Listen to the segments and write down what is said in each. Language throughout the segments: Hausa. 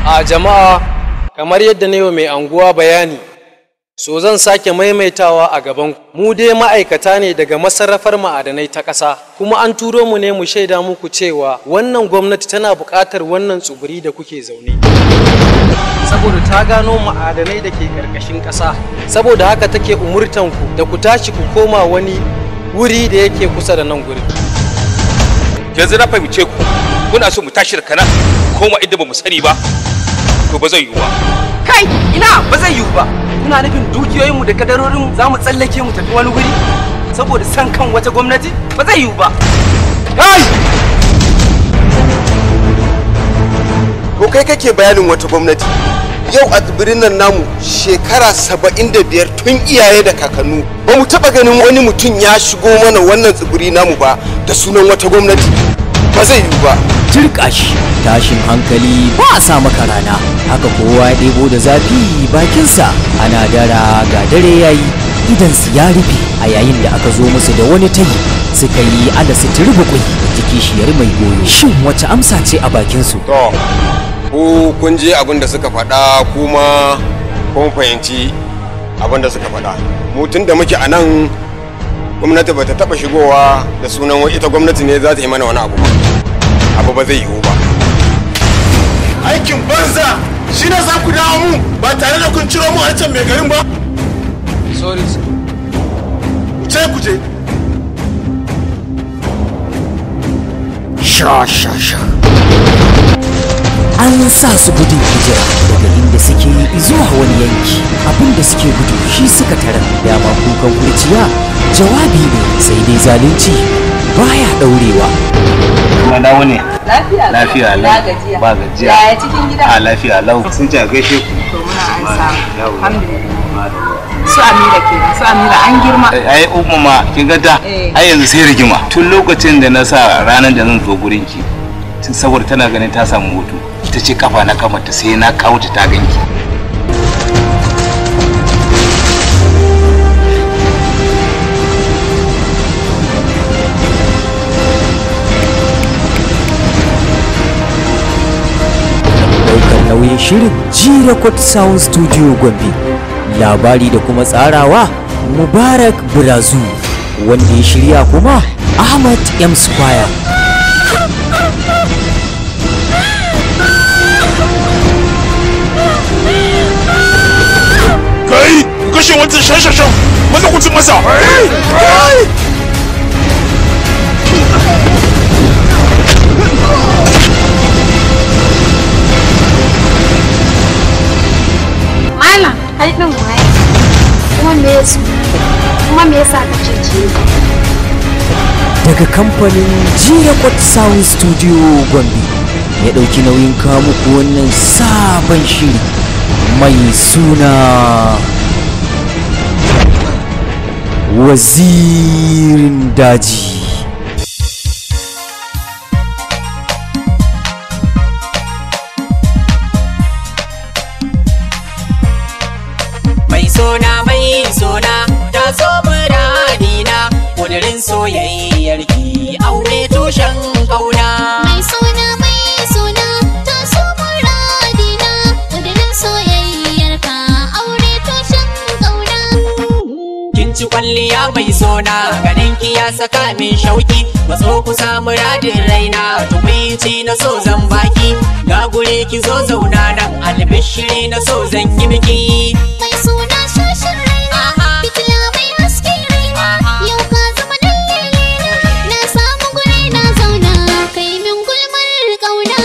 A jama'a, kamar yadda na yi wa mai anguwa bayani, so zan sake maimaitawa a gaban mu. Dai ma'aikata ne daga masarrafar ma'adanai ta ƙasa, kuma an turo mu ne mu shaida muku cewa wannan gwamnati tana buƙatar wannan tsibiri da kuke zaune, saboda ta gano ma'adanai da ke ƙarƙashin ƙasa. Saboda haka take umurtan ku da ku tashi ku koma wani wuri da yake kusa da nan gurin. Yanzu na fahimce ku, kuna so mu tashi da kana koma inda ba mu sani ba. To ba zai yiwu ba. Kai, ina ba zai yiwu ba. Kuna nufin dukiyoyinmu da kadarorinmu za mu tsallake mu tafi wani guri saboda san kan wata gwamnati? Ba zai yiwu ba. Kai! To kai kake bayanin wata gwamnati. Yau a tsibirin nan namu shekara 75 tun iyaye da kakannu ba mu taɓa ganin wani mutum ya shigo mana wannan tsibiri namu ba da sunan wata gwamnati. Ba zai yiwu ba. Turƙashi, tashin hankali ba a sa maka rana, haka kowa ya ɗebo da zafi bakinsa. Ana dara ga dare yayi, idan su ya rufe a yayin da aka zo musu da wani tayi, suka yi ala su turbuƙui jiki shiyar mai goyo. Shin wace amsa ce a bakinsu? To, ku kun je abin da suka faɗa, kuma kun fahimci abin da suka faɗa. Mu tun da muke a nan, gwamnati ba ta taɓa shigowa da sunan wai ita gwamnati ne za ta yi mana wani abu ba. Abu ba zai yiwu ba. Aikin banza shi ne za ku dawo mu ba tare da kun ciro mu a can mai garin ba. Sorry sir. Ku ce ku je. Sha sha sha. An sa su gudun hijira daga inda suke zuwa wani yanki. Abinda suke gudu shi suka tarar. Dama kukan kurciya jawabi ne, sai dai zalunci baya daurewa. Kuma dawo ne. Lafiya. Lafiya lau. Gajiya. Ba gajiya. Yaya cikin gida? A lafiya lau. Sun ci a gaishe ku. To muna an samu. Alhamdulillah. Su Amira kenan. Su Amira an girma. Ai umma ma kin ga da ai yanzu sai rigima. Tun lokacin da na sa ranar da zan zo gurin ki, tun saboda tana ganin ta samu hutu, ita ce kafa na kamata sai na kawo ta ta ganki. Nauyin shirin G-Record Sound Studio Gombe, labari da kuma tsarawa Mubarak Brazu, wanda ya shirya kuma Ahmad M Square. Kai, ku kashe wancan shashashan, maza ku ci masa. Malam, kai din waye? Kuma me yasa? Kuma me yasa ka cece ni? Daga kamfanin G-Record Sound Studio Gombe ya ɗauki nauyin kawo muku wannan sabon shiri mai suna Wazirin Daji. Mai sona ta so muradina, kudirin soyayyarki aure tushen kauna. Mai sona ta so muradina, kudirin soyayyarka aure tushen kauna. Kin ci kwalliya mai sona, ganin ki ya saka min shauki, matso kusa muradin raina, tukwici na so zan baki, ga guri ki zo zauna nan, albishiri na so zan yi miki. Mai suna shashin raina, fitila mai haske raina, yau ka zama dan lelena, na samu guri na zauna, kai min gulmar kauna.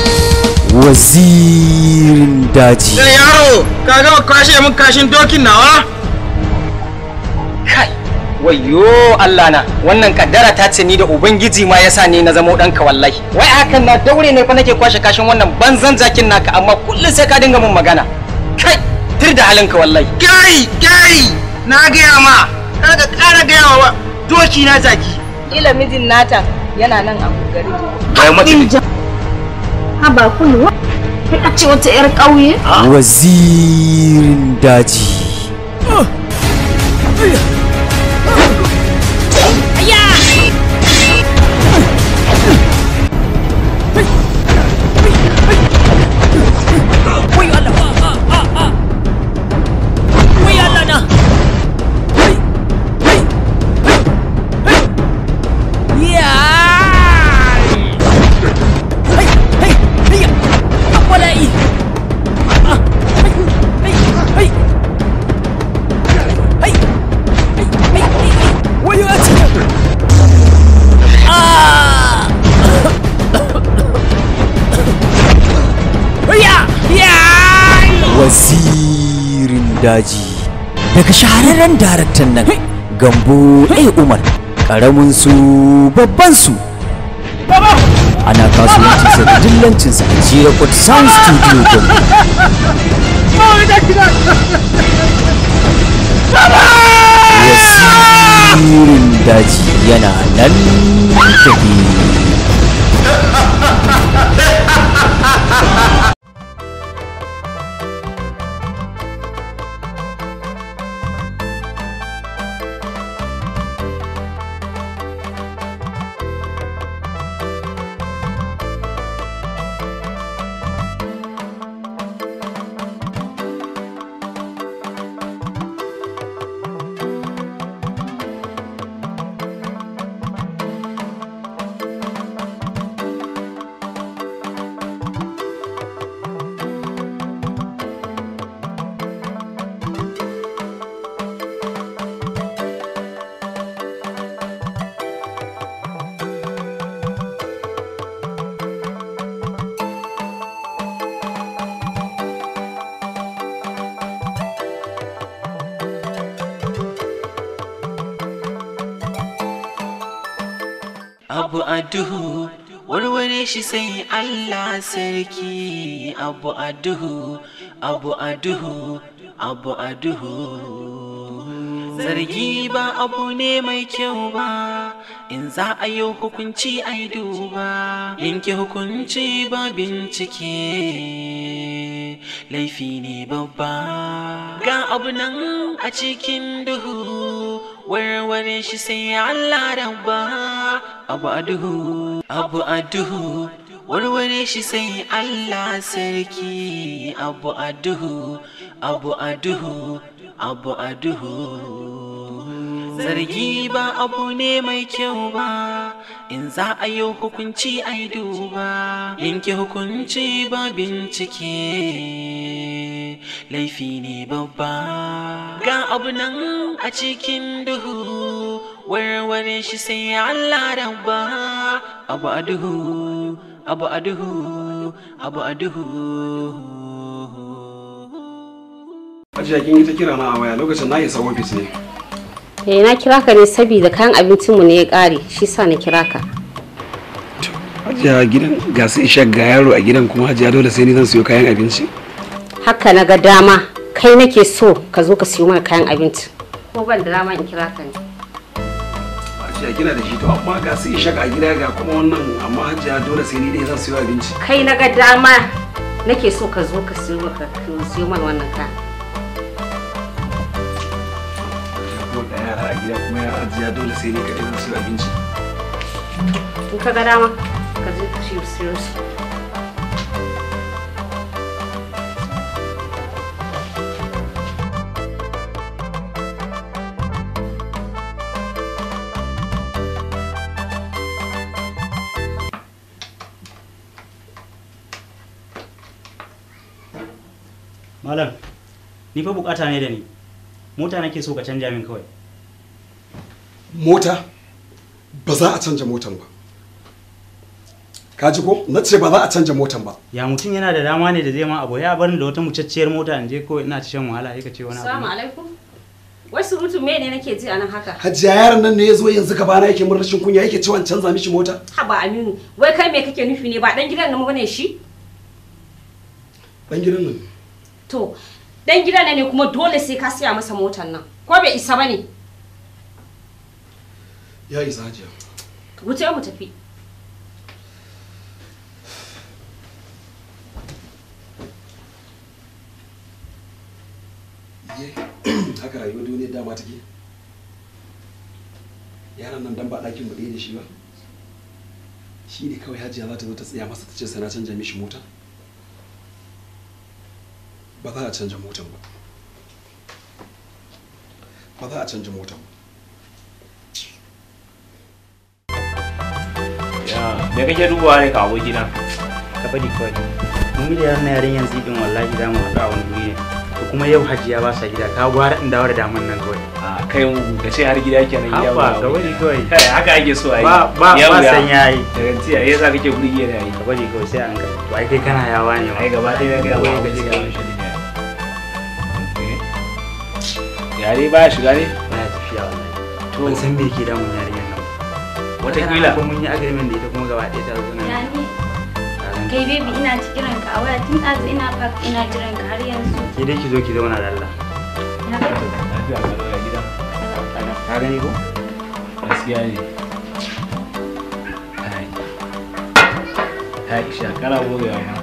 Wazirin Daji. Sai yaro, ka gama kwashe min kashin dokin nawa? Kai, wayyo Allah na, wannan kaddara ta ce ni da Ubangiji ma yasa ni na zamo ɗanka wallahi. Wai hakan na daure ne fa nake kwashe kashin wannan banzan jakin naka, amma kullum sai ka dinga mun magana. Kai, tir da halinka wallahi. Kai, kai, na gaya ma, kar ka ƙara gaya wa doki na jaki. Kila mijin nata yana nan a gari. Bayan mace Haba kulwa, kai a ce wata 'yar ƙauye? Wazirin Daji. Wazirin Daji daga shahararren daraktan nan Gambo A. Umar, karamin su babban su. Ana kasuwancinsa da dillancinsa a G-Record Sound Studio Gombe. Wazirin Daji yana nan tafi. Abu a duhu warware shi sai Allah sarki. Abu a duhu, abu a duhu, abu a duhu. Zargi ba abu ne mai kyau ba, in za a yi hukunci ai duba. Yanke hukunci ba bincike, laifi ne babba. Ga abu nan a cikin duhu, warware shi sai Allah rabba. Abu a duhu, abu a duhu, warware shi sai Allah sarki. Abu a duhu, abu a duhu, abu a duhu. Zargi ba abu ne mai kyau ba, in za a yi hukunci ai duba. Yanke hukunci ba bincike, laifi ne babba. Ga abu nan a cikin duhu, warware shi sai Allah rabba. Abu a duhu, abu a duhu, abu a duhu. Hajiya, kin yi ta kira na a waya lokacin na isa ofis ne. Eh, na kira ka ne saboda kayan abincinmu ne ya ƙare, shi sa na kira ka. Hajiya, gidan ga su Ishaq ga yaro a gidan kuma Hajiya dole sai ni zan siyo kayan abinci. Haka na ga dama, kai nake so ka zo ka siyo mana kayan abinci. Ko ban da dama in kira ka ne. Hajiya kina da shi to amma ga su Ishaq a gida ga kuma wannan, amma Hajiya dole sai ni dai zan siyo abinci. Kai na ga dama nake so ka zo ka siyo mana wannan kayan. Ga yara a gida kuma ya Hajiya dole sai ni kaɗai zan siyo abinci. In ka ga dama ka je ka siyo su. Malam, ni fa bukata ne da ni. Mota nake so ka canja min kawai. Mota? Ba za a canja motan ba. Ka ji ko? Na ce ba za a canja motan ba. Ya mutum yana da dama ne da zai ma abu ya bar ni da wata mucacciyar mota in je kawai ina ta shan wahala sai ka ce wani abu. Assalamu alaikum. Wai surutu me ne nake ji anan haka? Hajiya, yaron nan ne ya zo yanzu gaba na yake mun rashin kunya yake cewa in canza mishi mota. Haba Aminu, wai kai me kake nufi ne, ba dan gidan nan bane shi? Dan gidan nan. To, dan gidan nan ne kuma dole sai ka siya masa motar nan. Ko bai isa bane? Ya isa Hajiya. Wuce mu tafi. Haka rayuwar duniyar dama take. Yaron nan dan ba ɗakin mu ɗaya da shi ba. Shi ne kawai Hajiya za ta zo ta tsaya masa ta ce sai na canja mishi mota. Ba za a canja motan ba. Ba za a canja motan ba. Ya, me kake dubawa ne ka abokina? Ka bari kawai. Mun da yaran yarin yanzu din wallahi za mu haɗu a wani guri ne. To kuma yau Hajiya ba sa gida, ka gwara in dawo da daman nan kawai. A kai mu ka ce har gida kenan gida ba. Ka bari kawai. Kai haka ake so ai. Ba ba ba san yayi. Daga tiya yasa kake burge ni ai. Ka bari kawai sai an kai. To ai kai kana yawa ne. Ai gaba ɗaya ga yawa ka je ka mishi. Yare baya shiga ne? Baya tafiya wallahi. To ban san me yake damun yarinyar nan. Wataƙila ko mun yi agreement da ita kuma gaba ɗaya ta zo nan. Kai baby ina jiran ka a waya tun ɗazu ina park ina jiran ka har yanzu. Ke dai ki zo ki zauna da Allah. Ya kake? Lafiya kalau ya gida. Ka gani ko? Gaskiya ne. Aisha kana gogewa ma.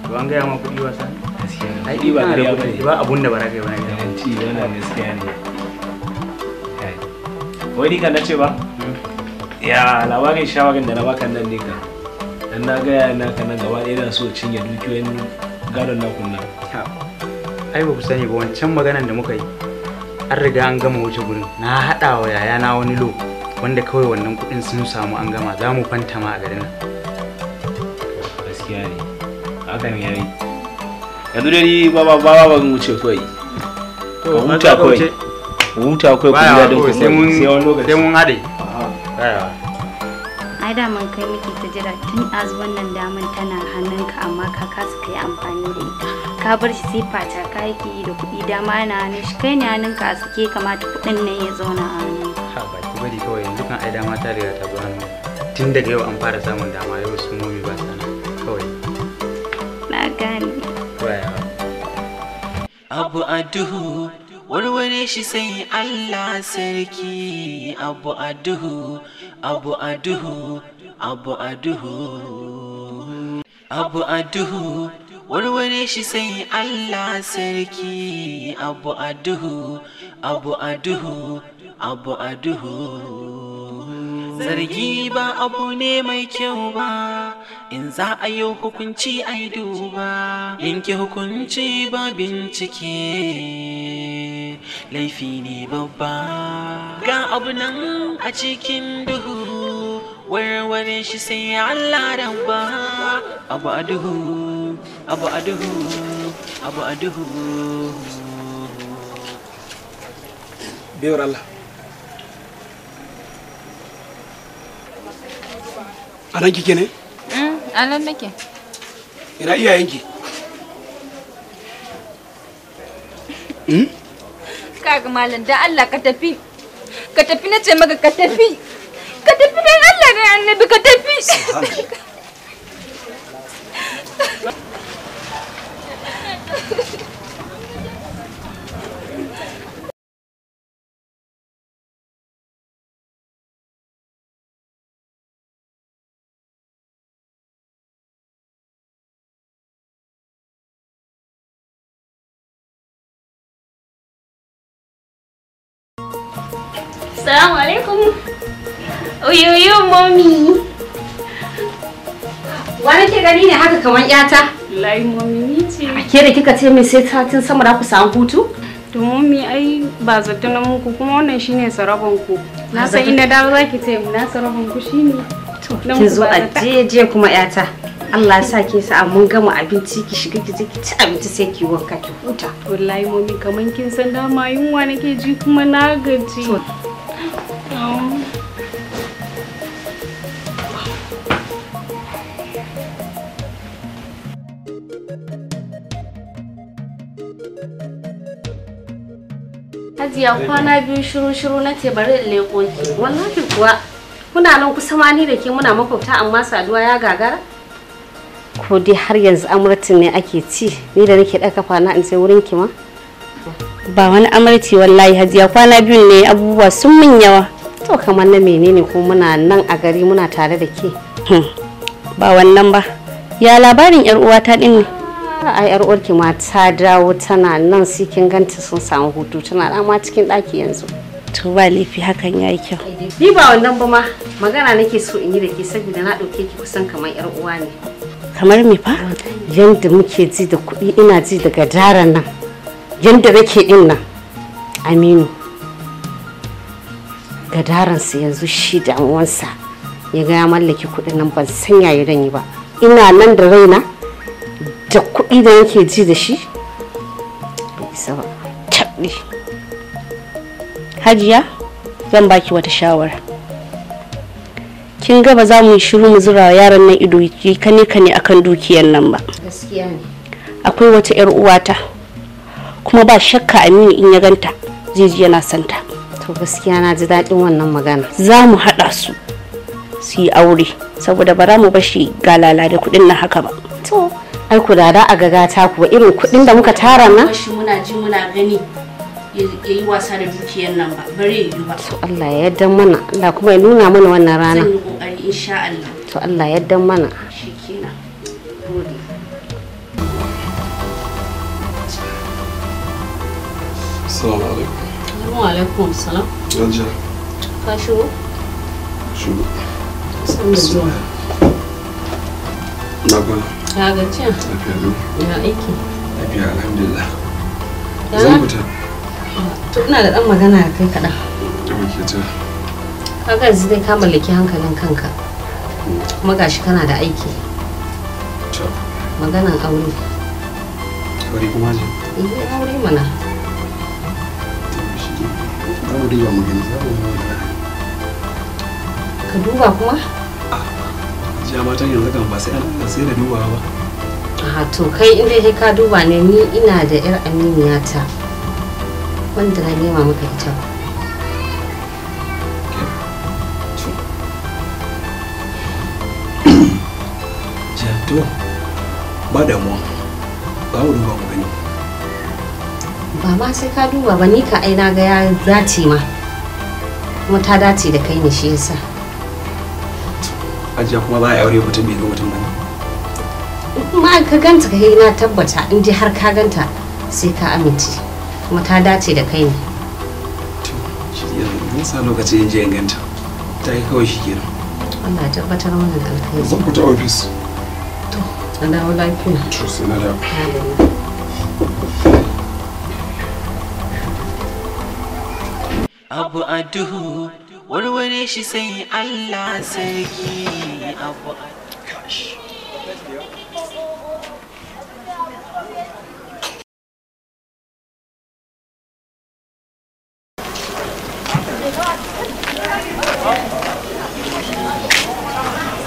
To an gaya ma kuɗi wasa ne? Gaskiya ne. Ai Kuɗi ba kana da ƙarya kuɗi, bane. ba abun da ba za ka yi ba na gaya ma. Garanti wannan gaskiya ne. Kai. Wai ni kan nace ba? Ya labarin shawarin da na baka nan ne ka. Dan na ga yayan naka nan gaba ɗaya na so cinye dukiyoyin gadon naku nan. Ai ba ku sani ba wancan maganan da muka yi. An riga an gama wuce gurin. Na haɗa wa yayana wani lo wanda kawai wannan kuɗin sun samu an gama za mu fanta ma a garin nan. Gaskiya ne. Hakan yayi. Yanzu dai ni ba ba ba ba wuce kawai. Ka To, huta za ka kawai. wuce? Huta kawai ku Baya ji daɗin kawai, ku sai mun sai wani lokaci. Sai mun haɗe. Baya. Ai daman kai muke ta jira tun ɗazu wannan daman tana hannunka amma ka kasa kai amfani da ita. Ka bar shi sai fata ka yake yi da kuɗi dama yana hannun shi kai ne hannunka a sake kamata kuɗin nan ya zauna a hannunka. Ha ba ki bari kawai yanzu kan ai dama ta riga ta zo hannu. Tun daga yau an fara samun dama yau su momi ba sa nan kawai. Na gane. Baya. Abu a duhu warware shi sai Allah sarki abu a duhu abu a duhu abu a duhu abu a duhu warware shi sai Allah sarki abu a duhu abu a duhu abu a duhu zargi ba abu ne mai kyau ba in za a yi hukunci a yi duba yanke hukunci ba bincike laifi ne babba ga abu nan a cikin duhu warware shi sai Allah rabba abu a duhu abu a duhu abu a duhu. Baiwar Allah. A nan kike ne? A nan nake. Ina iyayenki? Kaga malam da Allah ka tafi. Ka tafi na ce maka ka tafi. Ka tafi dan Allah dan Annabi ka tafi. Salamu alaikum. Oyoyo mommy. Wani ke gani ne haka kamar yata? Wallahi mommy ni ce. A ke da kika ce min sai satin sama da ku samu hutu? To mommy ai ba zato na muku kuma wannan shine saraban ku. Na san ina dawo zaki ce na saraban ku shine. To kin zo a jeje kuma yata. Allah ya sa ke sa mun gama abinci ki shiga ki je ki ci abinci sai ki wanka ki huta. Wallahi mommy kaman kin san dama yunwa nake ji kuma na gaji. Hajiya kwana biyu shiru-shiru na ce bari in leƙo ki. Wallahi kuwa kuna nan kusa ma ni da ke muna makwabta amma saduwa ya gagara. Ko dai har yanzu amurtin ne ake ci ni da nake ɗaga kafa na in sai wurin ki ma. Ba wani amarci wallahi Hajiya kwana biyu ne abubuwa sun min yawa. To kamar na menene ko muna nan a gari muna tare da ke. Ba wannan ba. Ya labarin yar uwata din ne? Ai yar uwarki ma ta dawo tana nan sai kin ganta sun samu hutu tana da ma cikin ɗaki yanzu. To ba laifi hakan yayi kyau. Ni ba wannan ba ma magana nake so in yi da ke saboda na ɗauke ki kusan kamar yar uwa ne. Kamar me fa? Yanda muke ji da kuɗi ina ji daga daren nan. Yanda nake din nan. Aminu. Gadaransa yanzu shi damuwansa ya ga ya mallaki kuɗin nan ban san yaya zan yi ba. Ina nan da raina da kuɗi da yake ji da shi bai isa ba. Cabɗi. Hajiya zan baki wata shawara. Kin ga ba za mu yi shiru mu zura wa yaron nan ido yi kane kane akan dukiyar nan ba. Gaskiya ne. Akwai wata 'yar uwata Kuma ba shakka Aminu in ya ganta zai ji yana santa. To gaskiya na ji daɗin wannan magana. Za mu haɗa su su yi aure saboda ba za mu bashi galala da kuɗin nan haka ba. To ai ku da a ga gata kuwa irin kuɗin da muka tara nan. Bashi muna ji muna gani ya yi wasa da dukiyar nan ba bare yi ba. To Allah ya yarda mana, Allah kuma ya nuna mana wannan rana. Zan yi kokari insha Allah. To Allah ya yarda mana. Shikenan. Gode. Assalamu alaikum. Wa alaikum salam. Hajiya. Ka shigo? Shigo. Sannu zuwa. Na kwana. Ya gajiya? Lafiya lau. Ya aiki? Lafiya alhamdulillah. Zan fita. To ina da ɗan magana da kai kaɗan. Ok ta. Kaga yanzu dai ka mallaki hankalin kanka. Kuma gashi kana da aiki. To. Maganan aure. Aure kuma ce? Eh aure mana. Za mu duba mu gani, za mu duba. Ka duba kuma? Jiya matan yanzu kan ba sai an sai da dubawa ba. A to kai in dai ka duba ne, ni ina da yar aminiyata wanda na nema maka ita. Jiya to ba damuwa. Ba mu duba mu gani. Ba ma sai ka duba ba, ni ka ai na ga ya dace ma. Kuma ta dace da kai ne shi yasa. Ajiya kuma za a yi aure mutum bai ga mutum ba ne. Ma ka ganta kai na tabbata in dai har ka ganta sai ka amince. Kuma ta dace da kai ne. Shi yanzu mun sa lokaci in je in ganta. Ta yi kawai shi kenan. Allah ya tabbatar mana da alkhairi. Zan fita ofis. To, a dawo lafiya. To sai na dawo. Abu a duhu warware shi sai Allah sarki abu a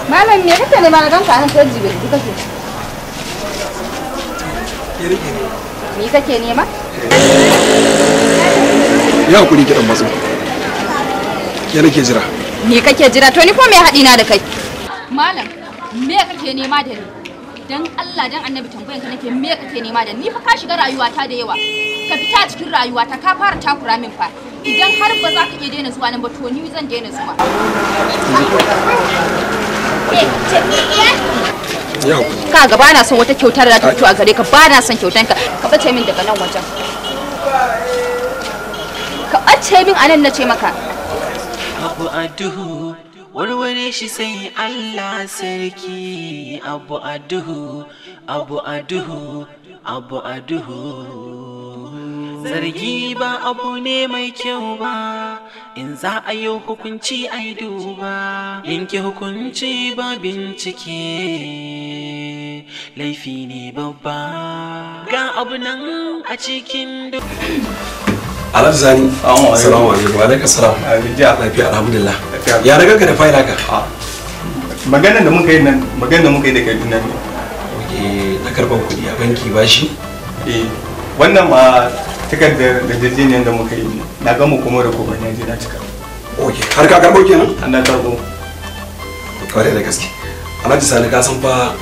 Malam me kake nema na ganka anan sai jibe kake? Me kake nema? Ya hakuri ki dan matso. Ke nake jira. Me kake jira? To ni ko me haɗi na da kai? Malam, me kake nema da ni? Dan Allah dan Annabi tambayan ka nake, me kake nema da ni? Fa ka shiga rayuwata da yawa. Ka fita cikin rayuwata, ka fara takura min fa. Idan har ba za ka iya daina zuwa nan ba to ni zan daina zuwa. Ka ga bana son wata kyauta da za ta fito a gare ka, bana son kyautan ka. Ka bace min daga nan wajen. Ka bace min anan nace maka. Abu a duhu warware shi sai Allah sarki abu a duhu abu a duhu abu a duhu zargi ba abu ne mai kyau ba in za a yi hukunci a yi duba yanke hukunci ba bincike laifi ne babba ga abu nan a cikin Alhaji Sani, assalamu alaikum. Wa alaikum salam. Lafiya alhamdulillah. Ya na ganka da fayil haka? Maganar da muka yi nan, maganar da muka yi da kai nan ne. Oke, na karban kuɗi a banki bashi? Eh, wannan ma takardar yarjejeniyar da muka yi ne. Na gama kuma da kuma na je na cika. Oke, har ka karɓo kenan? An na karɓo. Kwarai da gaske. Alhaji Sani ka san fa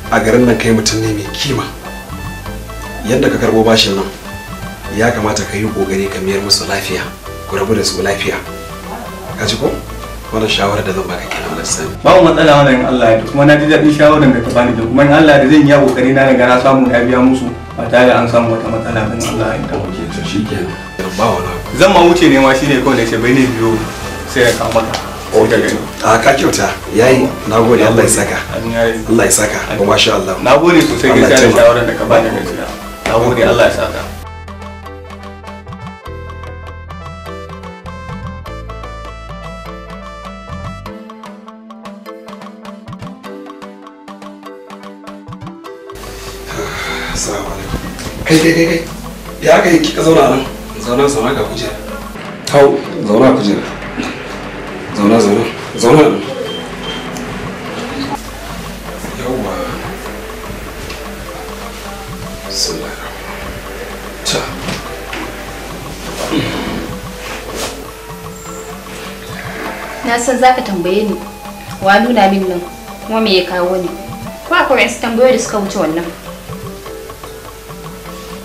a garin nan kai mutum ne mai kima. Yadda ka karɓo bashin nan, ya kamata ka yi kokari ka miyar musu lafiya, ku rabu da su lafiya. Ka ji ko? Wannan shawarar da zan baka kenan Alhaji Sani. Babu matsala wannan in Allah ya yarda, kuma na ji daɗin shawarar da ka bani da kuma in Allah ya yarda zan yi kokari na ga na samu na biya musu ba tare da an samu wata matsala ba in Allah ya yarda. Oke, to shikenan. Ba wani abu. Zan ma wuce ne ma shine kawai na ce bai ne biyo sai ya kawo maka. Oke, a ka kyauta. Yayi, nagode Allah ya saka. Allah ya saka. Kuma masha Allah. Nagode sosai gaskiya da shawarar da ka bani gaskiya. Nagode Allah ya saka. Assalamu alaikum. Kai kai kai kai. Ya aka yi kika zauna nan? Zauna zauna ga kujera. Hau, zauna a kujera. Zauna zauna. Zauna nan. Yawwa. Bismillahirrahmanirrahim. Ta. Na san zaka tambaye ni wa nuna min nan kuma me ya kawo ni. Ko akwai wasu tambayoyi da suka wuce wannan?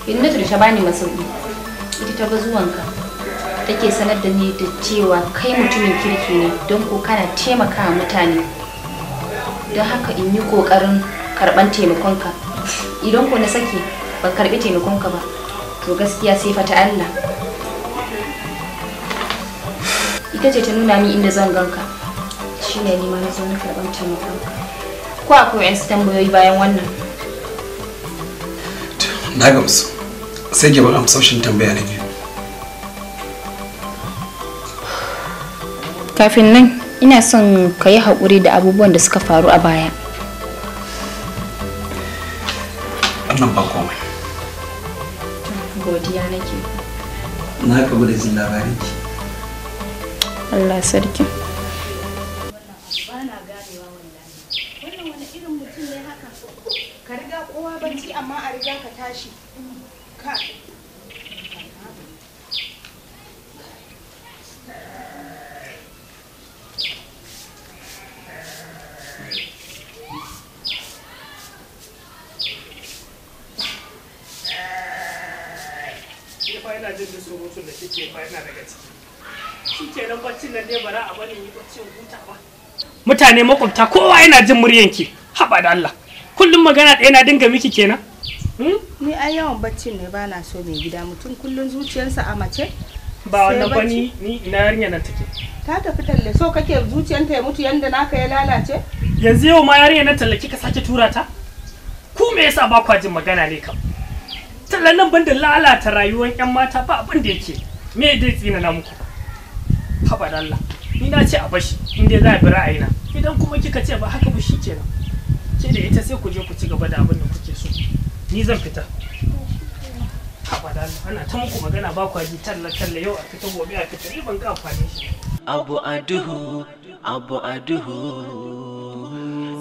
Innatu da ta bani masauki, ita ta ga zuwanka take sanar da ni da cewa kai mutumin kirki ne don ko kana taimakawa mutane. Don haka in yi kokarin karban taimakonka. Idan ko na sake ban karbi taimakonka ba, to gaskiya sai fa ta Allah. Ita ce ta nuna min inda zan ganka, shine ni ma na zo na karban taimakonka. Ko akwai wasu tambayoyi bayan wannan? Na gamsu. Sai ki ban amsoshin tambaya na biyu. Kafin nan ina son ka yi haƙuri da abubuwan da suka faru a baya. Wannan ba komai. Godiya nake. Na kabu da jin labarin ki. Allah sarki. Bana ganewa wallahi. Wannan wani irin mutum ne haka? Ka riga kowa bacci amma a riga ka tashi. Ka. Ina jin da surutun da kike fa yana daga ciki. Shikenan baccin nan dai bara a bari yi baccin huta ba. Mutane makwabta kowa yana jin muryanki. Haba da Allah. Kullum magana ɗaya na dinga miki kenan. Ni ai yawan baccin ne bana so mai gida, mutum kullum zuciyarsa a mace. Ba wannan ba, ni ina yarinya nan take. Ta tafi talle, so kake zuciyarta ya mutu yanda naka ya lalace? Yanzu yau ma yarinya nan talle kika sake tura ta? Ku me yasa ba kwa jin magana ne kam? Tallan nan banda lalata rayuwar yan mata ba abin da yake. Me dai tsina na muku? Haba da Allah. Ni na ce a bashi in dai za a bi ra'ayina. Idan kuma kika ce ba haka ba shikenan. Ke da ita sai ku je ku ci gaba da abin da kuke so. Ni zan fita. Haba da Allah, ana ta muku magana ba kwa ji, talla talla yau a fita gobe a fita, ni ban ga amfanin shi. Abu a duhu, abu a duhu.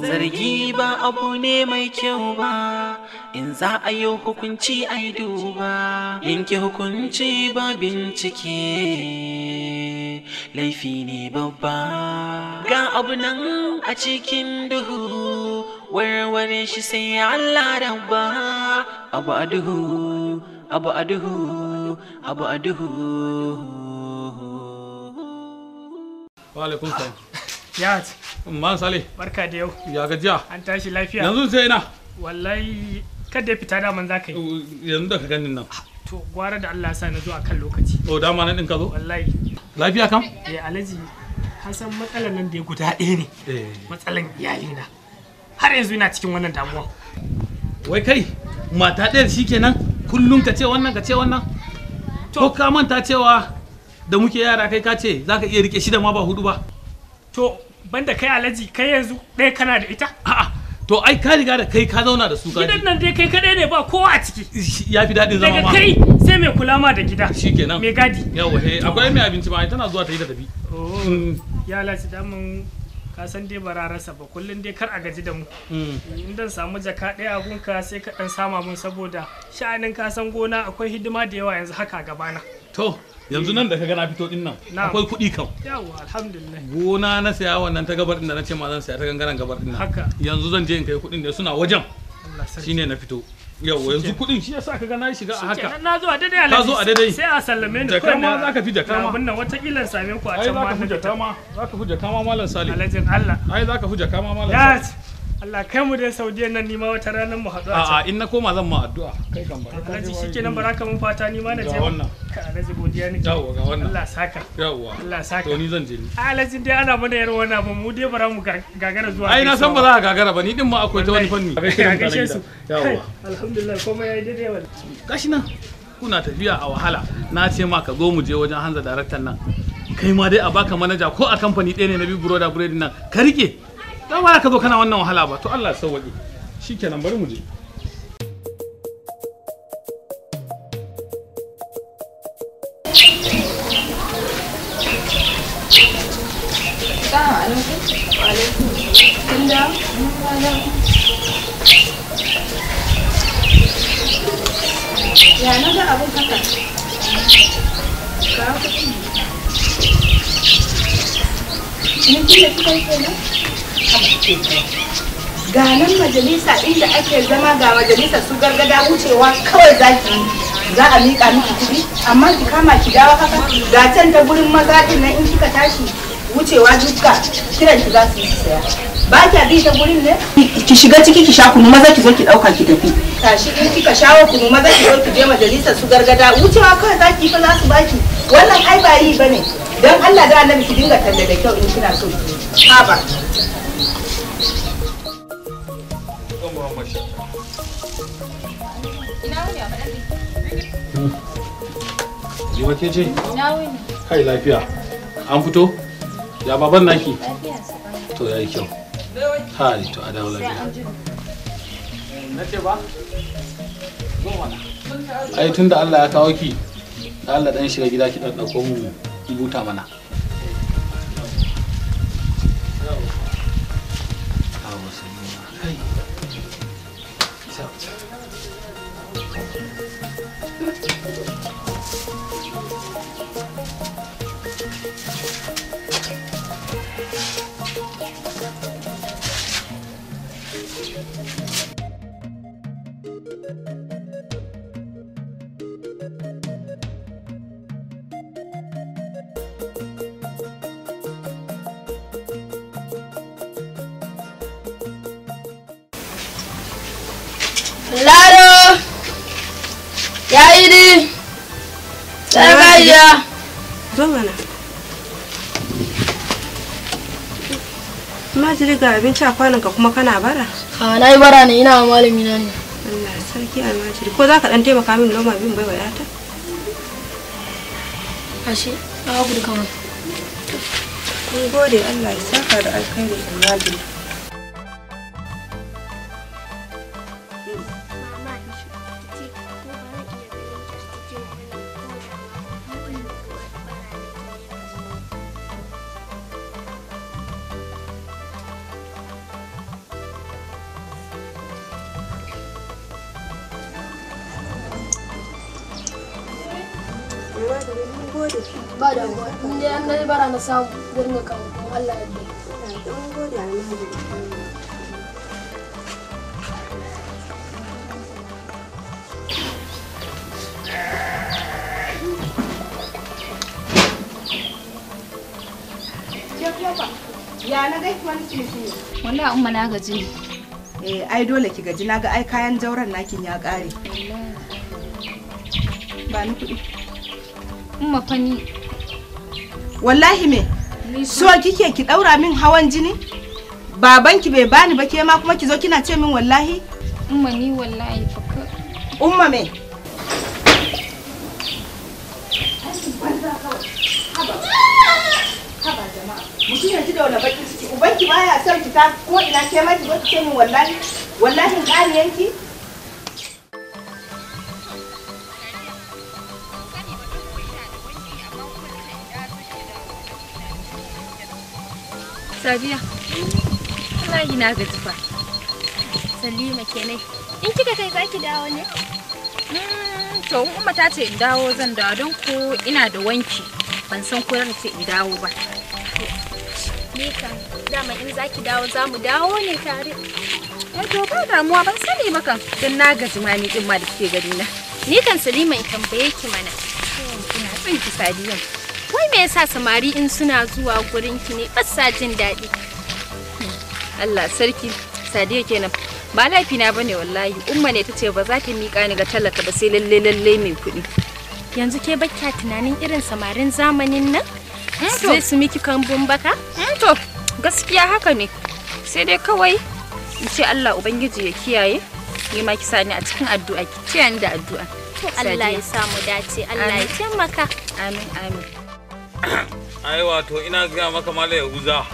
Zargi ba abu ne mai kyau ba, in za a yi hukunci a yi duba, yanke hukunci ba bincike, laifi ne babba. Ga abu nan a cikin duhu, warware shi sai Allah rabba. Abu a duhu, abu a duhu, abu a duhu. Wa alaikum salam. Ya Man Sale. Barka da yau. Ya gajiya. An tashi lafiya. Yanzu sai ina. Wallahi kada ya fita daman za ka yi. Yanzu da ka ganin nan. To gwara da Allah ya sa na zo akan lokaci. Oh dama nan din ka zo? Wallahi. Lafiya kam? Eh Alhaji, ka san matsalar nan da ya guda ɗaya ne. Eh. Matsalan iyalina. Har yanzu ina cikin wannan damuwa. Wai kai mata ɗayar shikenan kullum ka ce wannan ka ce wannan. To ka manta cewa da muke yara kai ka ce zaka iya rike shida ma ba hudu ba. To banda kai Alhaji, kai yanzu ɗaya kana da ita? A'a, to ai ka riga da kai ka zauna da su ka. Gidan nan dai kai kaɗai ne ba kowa a ciki. Ya fi daɗin zama ma. Daga kai sai mai kula ma da gida. Shikenan. Mai gadi. Yawa he, akwai mai abinci ma tana zuwa ta yi da tafi. Oh, ya Alhaji damun ka san dai bara rasa ba kullum dai kar a gaji da mu. In dan samu jaka ɗaya a gunka sai ka ɗan sama mun saboda sha'anin ka san gona akwai hidima da yawa yanzu haka gabana. To yanzu nan da ka ga na fito din nan akwai kuɗi kam. Yawwa alhamdulillah. Gona na saya wannan ta gabar din da na ce ma zan saya ta gangaren gabar din nan. Haka. Yanzu zan je in kai kuɗin da suna wajen. Allah sarki. Shine na fito. Yawwa yanzu kuɗin shi yasa ka ga na shiga a haka. Shikenan na zo a daidai Ka zo a daidai. Sai a sallame ni. Jaka ma za ka fi jaka ma. Abin nan watakila in same ku a Ai can za ma. ka fi jaka ma. Za ka fi jaka ma Malam Sale. Alhajin Allah. Ai za ka fi jaka ma Malam Ya Sale. Allah kai mu dai Saudiya nan ni ma wata ranar mu haɗu a A'a can. in na koma zan ma addu'a. Kai kan ba. Alhaji shikenan baraka mun fata ni ma na je. Ga wannan. Ka Alhaji godiya nake. Yawwa ga wannan. Allah saka. Yawwa. Allah saka. To ni zan je ni. Alhaji dai ana mana yar wannan abu mu dai bara mu gagara zuwa. Ai na san ba za ka gagara ba ni din ma akwai ta wani fanni. A gaishe su. Yawwa. Alhamdulillah komai yayi daidai wallahi. Gashi nan kuna tafiya a wahala na ce ma ka zo mu je wajen Hanza daraktan nan. Kai ma dai a baka manaja ko a kamfani ɗaya ne na Big Brother Bread nan ka rike. Dan ba ka zo kana wannan wahala ba to Allah ya sauwaƙe. Shikenan bari mu je. Assalamu alaikum. Wa alaikum. Kin dawo? Ya na ga abin haka. Ka kuɗi. Cinikin da kika yi kenan? Haba ke kuwa. Ga nan majalisa inda ake zama, ga majalisa su gargada, wucewa kawai zaki yi. Za a miƙa miki kuɗi, amma ki kama ki dawo haka. Ga can ta gurin maza ɗin nan, in kika tashi wucewa duka kiran ki za su yi su saya. Ba kya bi ta gurin ne? Ki shiga ciki ki sha kunu, maza ki zo ki ɗauka ki tafi. Tashi, in kika shawo kunu, maza ki zo ki je majalisar su gargada, wucewa kawai za ki fa za su baki. Wannan ai ba yi bane. Dan Allah da Annabi ki dinga talla da kyau in kina so ki. Haba. Ina wuni a faɗan? Jiwa ke ce? Ina wuni. Kai, lafiya. An fito? Ya baban naki? Lafiya sa. To yayi kyau. Hai, to a dawo lafiya. Na ce ba? Zo mana. Ai tunda Allah ya kawo ki, da Allah dan shiga gida ki dan dauko mu buta mana. Awo Salima. Kai. Sa. Laro! Ya idi! Sarkajiya! Zo mana. Almajiri, ga abinci a kwanonka kuma kana bara? A na yi bara ne, ina wa malami na ne. Allah sarki almajiri. Ko za ka dan taimaka min loma bin bai wadata? Ashe, na gudu kamar. Mun gode, Allah ya saka da alkhairi almajiri. Ba da ruwa, in dai an dai bara na samu zan ga kawo don Allah ya yarda. Mun gode almajiri. Ke kuma ya na gaiki wani ciniki ne? Wallahi umma na gaji ne. Eh, ai dole ki gaji, na ga ai kayan jauran nakin ya kare. Ba ni kuɗi. Umma fa ni Wallahi me? So kike ki daura min hawan jini? Babanki bai bani ba, ke ma kuma ki zo kina ce min wallahi? Umma ni wallahi fa ka Umma me? Haba jama'a. Mutum ya ji da wani bakin ciki. Ubanki baya son ki ta ko ina, ke ma ki zo ki ce min wallahi. Wallahi ƙaniyanki? Sadiya. Wallahi na gaji fa. Salima kenan. In kika kai zaki dawo ne? To umma ta ce in dawo zan dawo, don ko ina da wanki. Ban san ko za ta ce in dawo ba. Ni kam dama in zaki dawo za mu dawo ne tare. Eh to ba damuwa, ban sani ba kan. Dan na gaji ma ni din ma da kike gani na. Ni kan Salima in tambaye ki mana. Ina son ki Sadiya. Wai me yasa samari in suna zuwa gurin ki ne ba sa jin daɗi? Allah sarki Sadiya kenan. Ba laifi na bane wallahi. Umma ne tace ba za ta mika ni ga talaka ba sai lalle lalle mai kuɗi. Yanzu ke bakya tunanin irin samarin zamanin nan? Sai su miki kambun baka? To gaskiya haka ne. Sai dai kawai in ce Allah Ubangiji ya kiyaye. Ni ma ki sani a cikin addu'a, ki kiyaye ni da addu'a. To Allah ya sa mu dace, Allah ya taimaka. Amin amin. Ai wato ina gaya maka Malam Yahuza,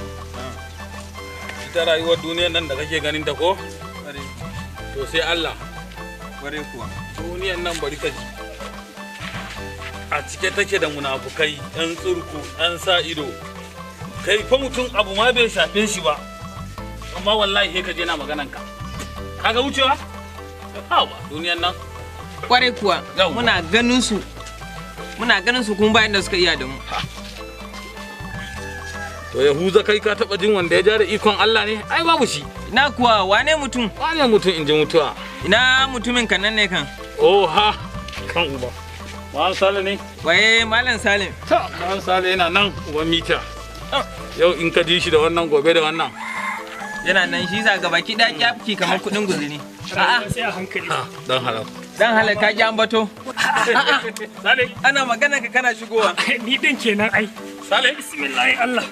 ita rayuwar duniyar nan da kake ganin ta ko, to sai Allah. Kware kuwa. Duniyar nan bari ka ji, a cike take da munafukai, yan tsurku, yan sa ido. Kai fa mutum abu ma bai shafe shi ba, amma wallahi sai ka je na maganan ka kaga wucewa. Hawa duniyar nan. Kware kuwa, muna ganin su. Muna ganin su kuma bayan da suka iya da mu. To Yahuza, kai ka taba jin wanda ya ja da ikon Allah ne? Ai babu shi. Ina kuwa, wane mutum? Wane mutum in ji mutuwa. Ina mutumin kan nan ne kan? Oh ha, kan uba. Malam Sale ne? Waye Malam Salim? Ta, Malam Sale yana nan uban mita. Yau in ka ji shi da wannan, gobe da wannan. Yana nan shi sa gaba ki daki afki kamar kudin guzuri. A'a, sai a hankali. Dan halal. Dan halal ka ki ambato. Sale, ana magana ka kana shigowa. Ni din kenan ai. Sale, bismillah Allah.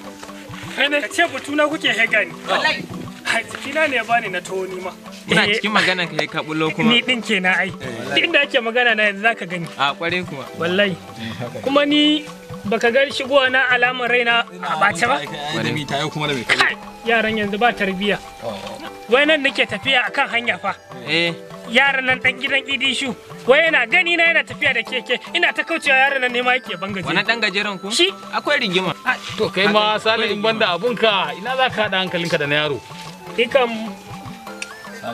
Kai ne ka ce batuna kuke hega ni. Wallahi. Ai jikina ne ya bani na taho ni ma. Muna cikin maganan ka ka bullo kuma. Ni din kenan ai. Duk inda ake magana na yanzu zaka gani. A kware kuma. Wallahi. Kuma ni baka ga shigowa na alamar raina a bace ba? Da mita yau kuma da mai kai. Yaran yanzu ba tarbiya. Wai nan nake tafiya akan hanya fa. Eh. Yaran nan dan gidan Idishu. Wai yana gani na yana tafiya da keke. Ina ta kaucewa yaran nan ne ma yake bangaje. Wannan dan gajeren ku? Shi. Akwai rigima. To kai ma Sale, in banda abunka ina za ka haɗa hankalinka da na yaro? Ikan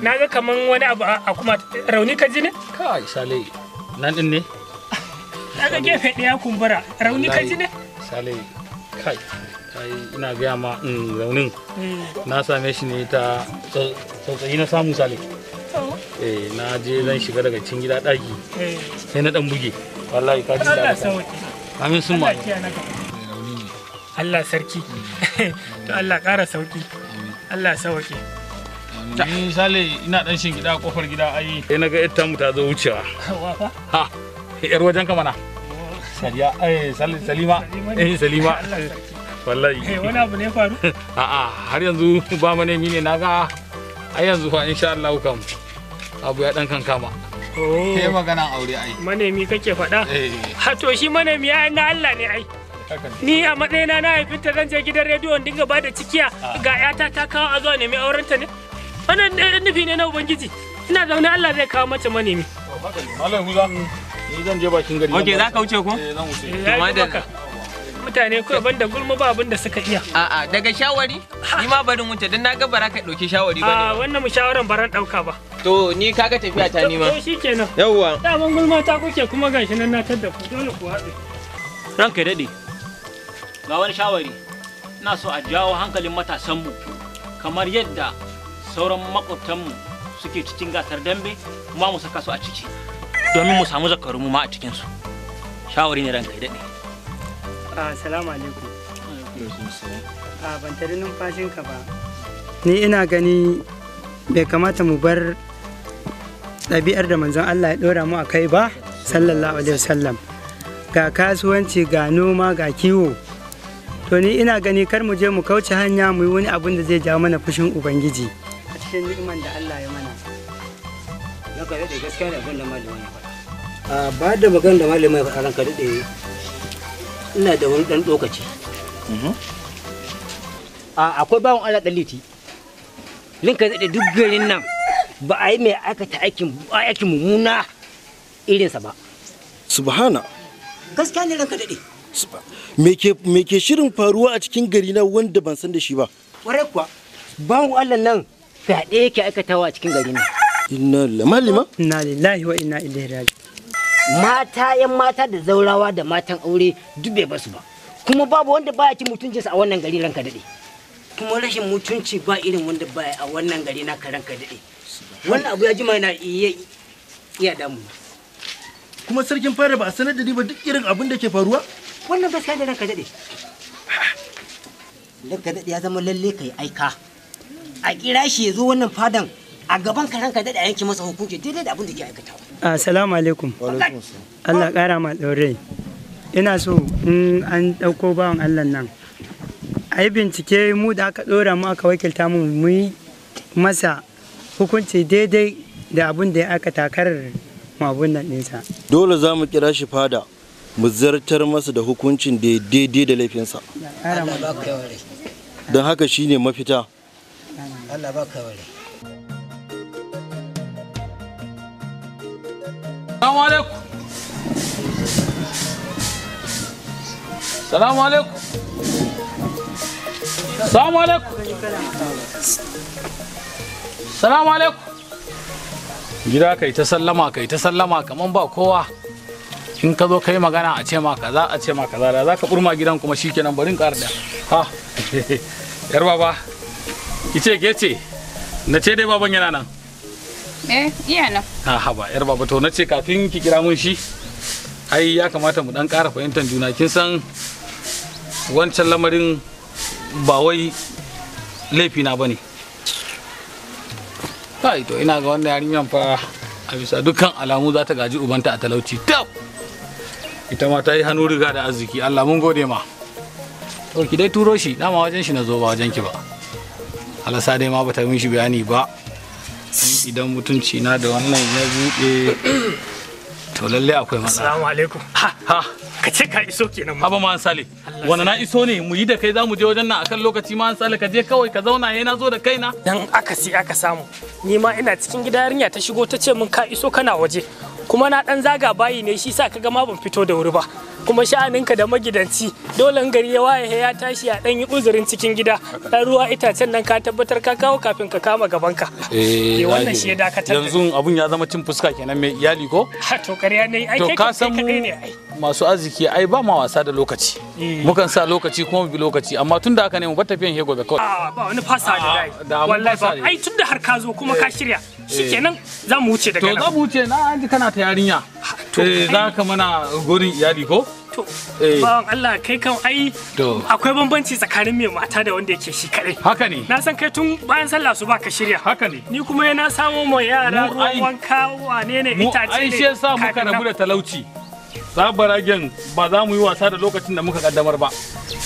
na ga kaman wani abu a kuma rauni ka ji ne? Kai Sale, nan din ne? Na ga gefe ɗaya kumbura, rauni ka ji ne? Sale, kai, ai ina gaya ma raunin na same shi ne ta tsautsayi na samu, Sale. Eh, na je zan shiga daga cikin gida ɗaki. Sai na ɗan buge. Wallahi ka ji da Allah sauki. Amin sun ma. Allah sarki. To Allah ƙara sauki. Allah sauki. Ni Sale ina dan shin gida a kofar gida ai. Sai na ga yar tamu ta zo wucewa. Wa fa? Ha, yar wajen ka mana. Sadiya, eh Salima, eh Salima. Wallahi. Eh, wani abu ne faru? A'a, har yanzu ba manemi ne naga. Ai yanzu fa insha Allah kam abu ya dan kankama. Oh. Kai magana aure ai. Manemi kake faɗa? Ha, to shi manemi ya na Allah ne ai. Ni a matsayina na haifinta zan je gidan rediyon dinga ba da cikiya ga yata ta kawo a zuwa nemi aurenta ne? Wannan nufi ne na Ubangiji. Ina zaune Allah zai kawo mace manemi. Malam Huza, ni zan je bakin gari. Okay, za ka wuce ko? Eh, zan wuce. Ya yi maka. Mutane kawai banda gulma ba abin da suka iya. A'a, daga shawari? Ni ma barin wuce don na ga bara ka ɗauki shawari ba ne. A wannan mu shawaran baran ɗauka ba. To ni kaga tafiya ta ni ma. To shikenan. Yawwa. Daman gulma ta kuke kuma gashi nan na tadda ku, dole ku haɗe. Ranka ya daɗe. Ga wani shawari. Ina so a jawo hankalin matasanmu kamar yadda sauran makwabtanmu suke cikin gasar dambe, kuma mu saka su a ciki domin mu samu zakarunmu ma a cikinsu. Shawari ne, ranka ya daɗe. Assalamu alaikum. A ban tare numfashinka ba. Ni ina gani bai kamata mu bar ɗabi'ar da manzon Allah ya ɗora mu a kai ba, sallallahu alaihi wasallam. Ga kasuwanci, ga noma, ga kiwo. To ni ina gani kar mu je mu kauce hanya mu yi wani abun da zai jawo mana fushin Ubangiji. A cikin ni'iman da Allah ya mana. Ranka daɗe, gaskiya ne abin da malamin ya faɗa. A ba da magana da malamin ya faɗa, ranka daɗe, ina da wani ɗan lokaci. Akwai bawan Allah ɗan liti. Linka daɗe, duk garin nan ba a yi mai aikata aikin mummuna irinsa ba. Subhana. Gaskiya ne, ranka daɗe. Me ke shirin faruwa a cikin gari na wanda ban san da shi ba? Ƙwarai kuwa, bawan Allah nan fyaɗe yake aikatawa a cikin gari nan. Inna lillahi malima. Inna lillahi wa inna ilaihi raji'un. Mata, yan mata da zaurawa da matan aure duk bai basu ba. Kuma babu wanda baya cin mutuncinsa a wannan gari, ranka daɗe. Kuma rashin mutunci ba irin wanda baya a wannan gari na ka, ranka daɗe. Wannan abu ya jima yana iya damu. Kuma sarkin fara ba a sanar da ni ba duk irin abin da ke faruwa? Wannan gaskiya ne, ranka daɗe. Ranka daɗe, ya zama lalle kai aika. A kira shi ya zo wannan fadan a gaban ka, ranka daɗe, a yanke masa hukunci daidai da abin da ke aikatawa. Assalamu alaikum. Allah ƙara ma ɗaure. Ina so in an ɗauko bawan Allah nan, a yi bincike, mu da aka ɗora mu aka wakilta mu mu yi masa hukunci daidai da abin da ya aikata, kar mu abun nan ɗinsa. Dole za mu kira shi fada mu zartar masa da hukuncin da ya daidai da laifinsa. Allah ba ka yawan rai. Don haka shine mafita. Allah ba ka yawan rai. Salamu alaikum. Salamu alaikum. Salamu alaikum. Salamu alaikum. Gida kai ta sallama, kai ta sallama kaman ba kowa. In ka zo kai magana a ce ma kaza, a ce ma kaza, da za ka burma gidan kuma shikenan, bari in ƙara da. Ha. Yar baba. Ki ce ke ce? Na ce dai baban yana nan. Eh, iya nan. Ha haba, yar baba, to na ce kafin ki kira mun shi, ai ya kamata mu dan ƙara fahimtar juna. Kin san wancan lamarin ba wai laifina ba ne. Kai, to ina ga wannan yarinyan fa a bisa dukkan alamu za ta gaji ubanta a talauci. Tab! Ita ma ta yi hannu riga da arziki, Allah mun gode ma. To ki dai turo shi, dama wajen shi na zo ba wajen ki ba. Allah sa dai ma bata min shi bayani ba. Idan mutunci na da wannan ya buɗe, to lalle akwai matsala. Assalamu alaikum. Ha ha, ka ce ka iso kenan. Haba ma Sale, wani na iso ne mu yi da kai za mu je wajen nan akan lokaci. Ma Sale, ka je kawai ka zauna, yayin na zo da kaina. Dan akasi aka samu. Ni ma ina cikin gida yarinya ta shigo ta ce min ka iso kana waje. Kuma na dan zaga bayi ne, shi sa kaga ma ban fito da wuri ba. Kuma sha'aninka da magidanci dole in gari ya waye ya tashi ya dan yi uzurin cikin gida. Dan ruwa itacen nan ka tabbatar ka kawo kafin ka kama gabanka. Eh, wannan shi ya dakatar. Yanzu abun ya zama cin fuska kenan mai iyali ko? Ha, to ƙarya ne ai, To kai ka san mu kai ne ai. masu arziki ai ba ma wasa da lokaci. Mukan sa lokaci kuma mu bi lokaci, amma tunda haka ne mu bar tafiyan he gobe kawai. A ba wani fasa da dai. Da mun Wallahi ba fasa ne. ai tunda har ka zo kuma ka shirya, shikenan za mu wuce daga To nan. za mu wuce, na an ji kana ta yarinya. Eh, za ka mana gurin iyali ko? To, Eh. bawan Allah, kai kan ai To. akwai bambanci tsakanin mai mata da wanda yake shi kadai. Haka ne. Na san kai tun bayan sallah su ba ka shirya. Haka ne. Ni kuma yana samo ma yara Mu ruwan ai- wanka, wane ne, Mu itace ai ne. shi yasa muka kafin rabu nan. da talauci. Sabaragen ba za mu yi wasa da lokacin da muka kaddamar ba.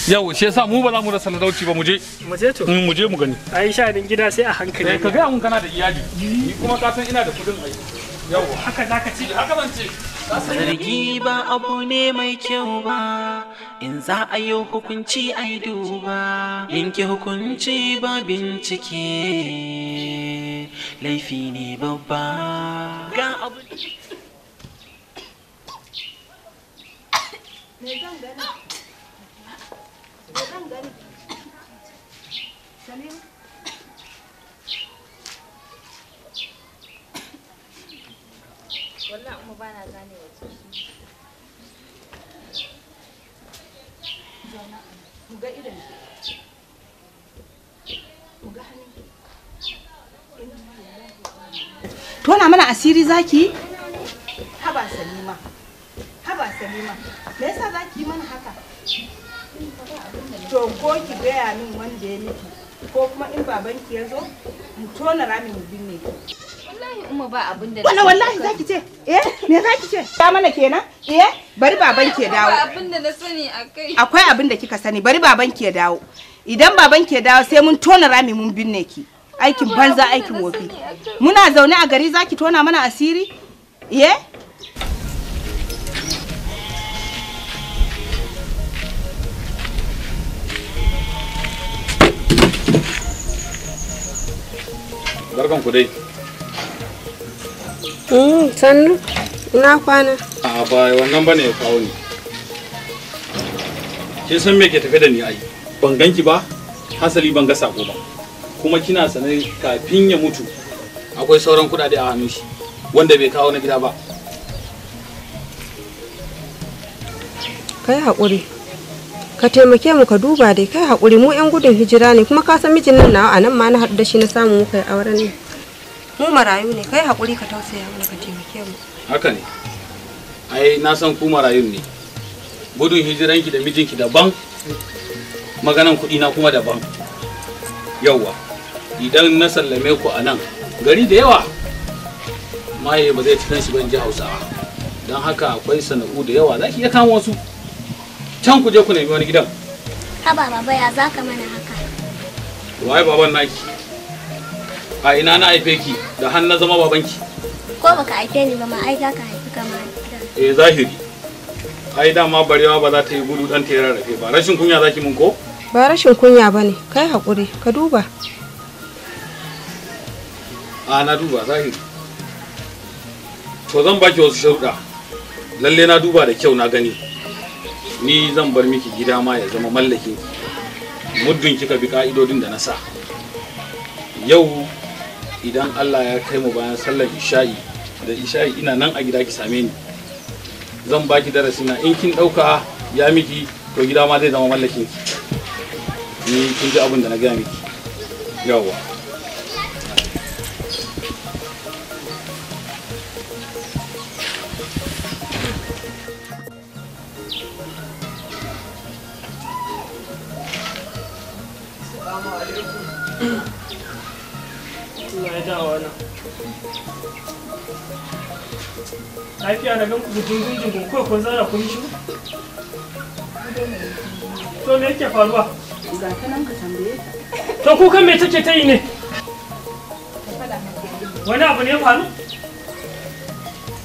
Yau shi yasa mu ba za mu rasa talauci ba, mu je. Mu je to. Mu je mu gani. Ai sha'anin gida sai a hankali. Eh, ka gaya mun kana da iyali. Ni kuma ka san ina da kudin ai. Yau haka zaka ci. Haka zan ce. Zargi ba abu ne mai kyau ba, in za a yi hukunci ai duba, yanke hukunci ba bincike, laifi ne babba. Ga abu. Me zan gani? Me zan gani? Salim? Wallahi umma bana gane wace. Zauna. Mu ga idon ki. Mu ga hannun ki. Tona mana asiri zaki? Haba Salima. Haba Salima. Me yasa zaki yi mana haka? To ko ki gaya min wanda ya miki, ko kuma in babanki ya zo mu tona rami mu binne ki. Wallahi umma ba abin da. Wannan wallahi zaki ce? Eh, me zaki ce? Ta mana kenan? Eh, bari babanki ya dawo. Ba abin da na sani akai. Akwai abin da kika sani, bari babanki ya dawo. Idan babanki ya dawo sai mun tona rami mun binne ki. Aikin banza, aikin wofi. Muna zaune a gari zaki tona mana asiri? Eh? Barkan ku dai. Sannu, ina kwana. A ba wannan bane ya kawo ni. Kin san me ke tafe da ni ai? Ban ganki ba, hasali ban ga sako ba. Kuma kina sanar kafin ya mutu akwai sauran kuɗaɗe a hannun shi wanda bai kawo na gida ba. Kai haƙuri. Ka taimake mu ka duba dai, kai haƙuri, mu 'yan gudun hijira ne, kuma ka san mijin nan nawa a nan ma na haɗu da shi na samu muka yi auren nan. Mu marayu ne, kai haƙuri ka tausaya mana ka taimake mu. Haka ne. Ai na san ku marayun ne. Gudun hijiranki da mijinki daban, maganan kuɗi na kuma daban. Yawwa, idan na sallame ku a nan, gari da yawa maye ba zai ci kanshi ban ji Hausawa. Don haka akwai sana'u da yawa za ki iya kama wasu. Can ku je ku nemi wani gidan. Haba baba, ya za ka mana haka? Waye baban naki? A ina na haife ki da har na zama babanki? Ko baka haife ni ba ma ai za ka haifi kama Eh, zahiri. Ai dama barewa ba za ta yi gudu dan ta yi rarrafe ba. Rashin kunya zaki mun ko? Ba rashin kunya ba ne, kai haƙuri ka duba. A na duba zahiri. To zan baki wasu sharuɗa. Lalle na duba da kyau na gani. Ni zan bar miki gida ma ya zama mallakin ki. Muddin kika bi ka'idodin da na sa. Yau idan Allah ya kai mu bayan sallar isha'i, da isha'i ina nan a gida ki same ni. Zan baki darasi na in kin dauka ya miki to gida ma zai zama mallakin ki. Ni kin ji abin da na gaya miki. Yawwa. Lafiya na gan ku jingun ko kun zauna kun shiru? To me yake faruwa? Ga ta nan ka tambaye ta. To kukan me take ta yi ne? Wani abu ne ya faru?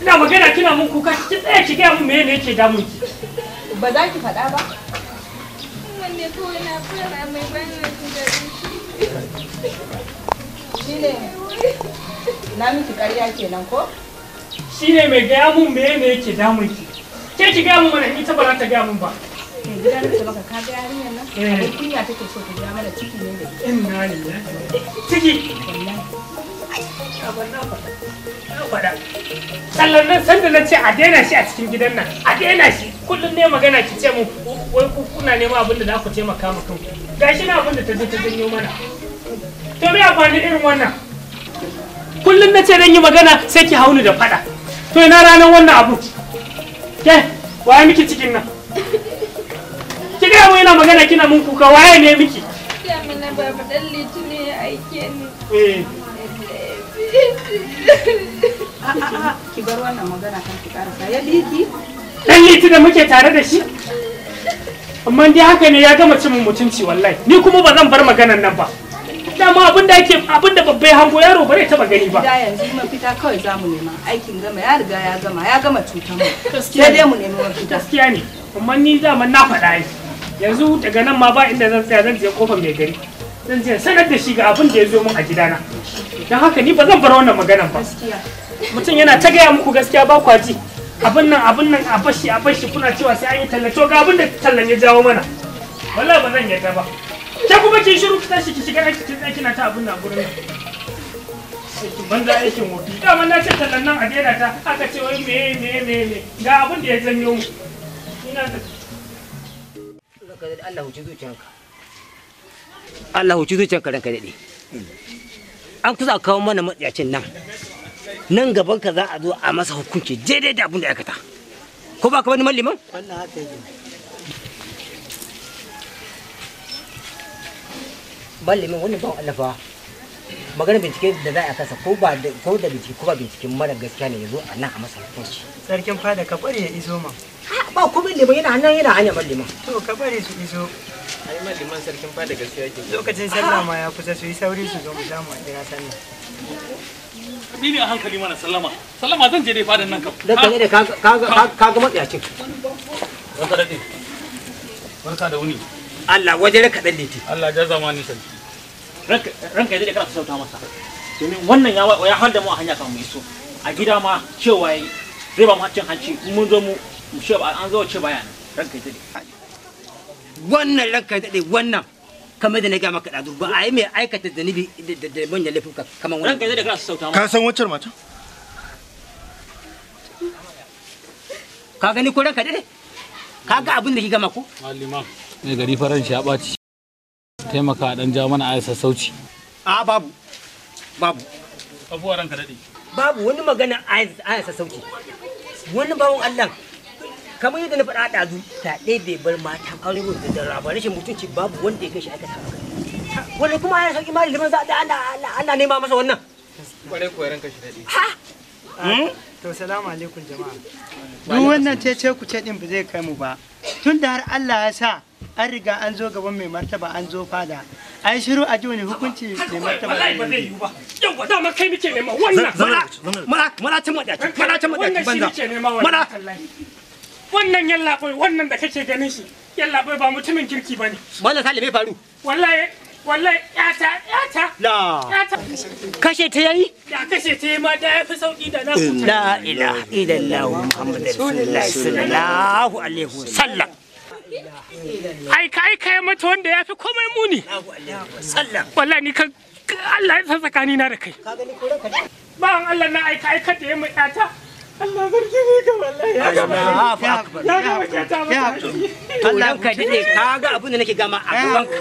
Ina magana kina mun kuka ki tsaya ki gaya mun me ne yake damun ki. Ba za ki faɗa ba? Wanne kawai na fara mai bani na jin daɗin shi. Shine na miki ƙarya kenan ko? Shine mai gaya mun me ne yake damun ki. Ke ki gaya mun mana ita ba za ta gaya mun ba. Mai gida na ce maka ka ga yarinyar nan? Abin kunya take so ta ja mana ciki ne da ita. Inna lillahi. Ciki. Wallahi. Na faɗa. Sallan nan sanda na ce a daina shi a cikin gidan nan, a daina shi. Kullum ne magana ki ce mun wai ku kuna neman abin da za ku taimaka ma kanku. Gashi na abin da ta je ta janyo mana. To me amfani irin wannan? Kullum na ce dan yi magana sai ki hauni da faɗa. To ina ranar wannan abu? Ke, waye miki cikin nan? Ki gaya mun yana magana kina mun kuka waye ne miki? Ya mana baba dan Liti ne ya aike ni. Eh. A'a, ki bar wannan magana kan ki karasa. Ya biki? Dan Liti da muke tare da shi? Amma dai haka ne ya gama cin mutunci wallahi. Ni kuma ba zan bar maganan nan ba. Dama abin da ake abin da babbai hango yaro bare taba gani ba. Gida yanzu mafita kawai za mu nema. Aikin gama ya riga ya gama cutar mu. Sai dai mu nemi mafita. Gaskiya ne. Amma ni dama na faɗa ai. Yanzu daga nan ma ba inda zan tsaya zan je kofar mai gari. Zan je sanar da shi ga abin da ya zo min a gidana. Don haka ni ba zan bar wannan maganan ba. Mutum yana ta gaya muku gaskiya ba kwa ji. Abin nan a bashi kuna cewa sai an yi talla. To ga abin da tallan ya jawo mana. Wallahi ba zan yarda ba. Ke kuma ki shiru ki tashi ki shiga ɗaki ki tsaya kina ta abin nan gurin nan. Aikin banza aikin wofi. Dama na ce tallan nan a daina ta aka ce wai me me me me ga abin da ya janyo mu. Ina da Allah huci zuciyanka. Allah huci zuciyanka ranka daɗe. An kusa kawo mana matsiyacin nan. Nan gaban ka za a zo a masa hukunci daidai da abin da aikata. Ko ba ka wani malliman? Wannan haka yake. Malliman wannan bawan Allah fa magana bincike da za a kasa ko ba ko da bincike ko ba binciken mara gaskiya ne ya zo a nan a masa hukunci. Sarkin fada ka bari ya iso ma. Ba komai liman yana nan yana hanya malliman. To ka bari su iso. Ai malliman sarkin fada gaskiya yake. Lokacin sallah ma ya kusa su yi sauri su zo mu samu a kira sallah. Bi ne a hankali mana sallama. Sallama zan je dai fadan nan kam. Ranka ne ka ga matsiyacin. Ranka daɗe. Barka da wuni. Allah waje raka dan liti. Allah ja zamani sarki. Ranka ya daɗe kana sassauta masa. Domin wannan ya halda mu a hanya kan mu iso. A gida ma cewa yayi zai ba mu cin hanci in mun zo mu ce an zo ce baya nan. Ranka ya daɗe. Wannan ranka ya daɗe wannan kamar da na gaya maka ɗazu ba a yi mai aikata zanibi da manyan laifuka kamar wannan. Ranka ya daɗe kana sassauta masa. Ka san waccar mata? Ka gani ko ranka daɗe? Ka ga abin da ki gama ko? Malima. Mai gari faran shi ya ɓaci. Taimaka dan ja mana ayar sassauci. A babu. Babu. Abuwa ranka daɗe. Babu wani magana ayar sassauci. Wani bawon Allah kamar yadda na faɗa ɗazu fyaɗe bai bar matan aure ba da raba rashin mutunci babu wanda ya kai shi aikata haka. Wani kuma ayar sauki ma liman za a ana nema masa wannan. Kwarai kuwa ranka shi daɗe. To salamu alaikum jama'a. Duk wannan cece ku ce din ba zai kai mu ba. Tun da har Allah ya sa an riga an zo gaban mai martaba an zo fada. Ai shiru a ji wani hukunci mai martaba. Wallahi ba zai yiwu ba. Yawwa dama kai muke nema wannan. Mara mara cin madaci mara cin madaci banza. Wannan shi muke nema wallahi. Wannan yallaɓai wannan da kake ganin shi yallaɓai ba mutumin kirki ba ne. Mallam Sale me faru? Wallahi wallahi yata yata. La. Yata. Kashe ta yayi? Da kashe ta yi ma da ya fi sauki da na huta. La ilaha illallah Muhammadur Rasulullahi sallallahu alaihi wasallam. Aika aika ya mata wanda ya fi komai muni. Sallam. Wallahi ni kan Allah ya san tsakanina da kai. Bawan Allah na aika aika da ya mai yata. Allah sarki ne ka wallahi ya gama. Allahu akbar. Ya gama kyata mata. To ranka dade ka ga abin da nake gama a gaban ka.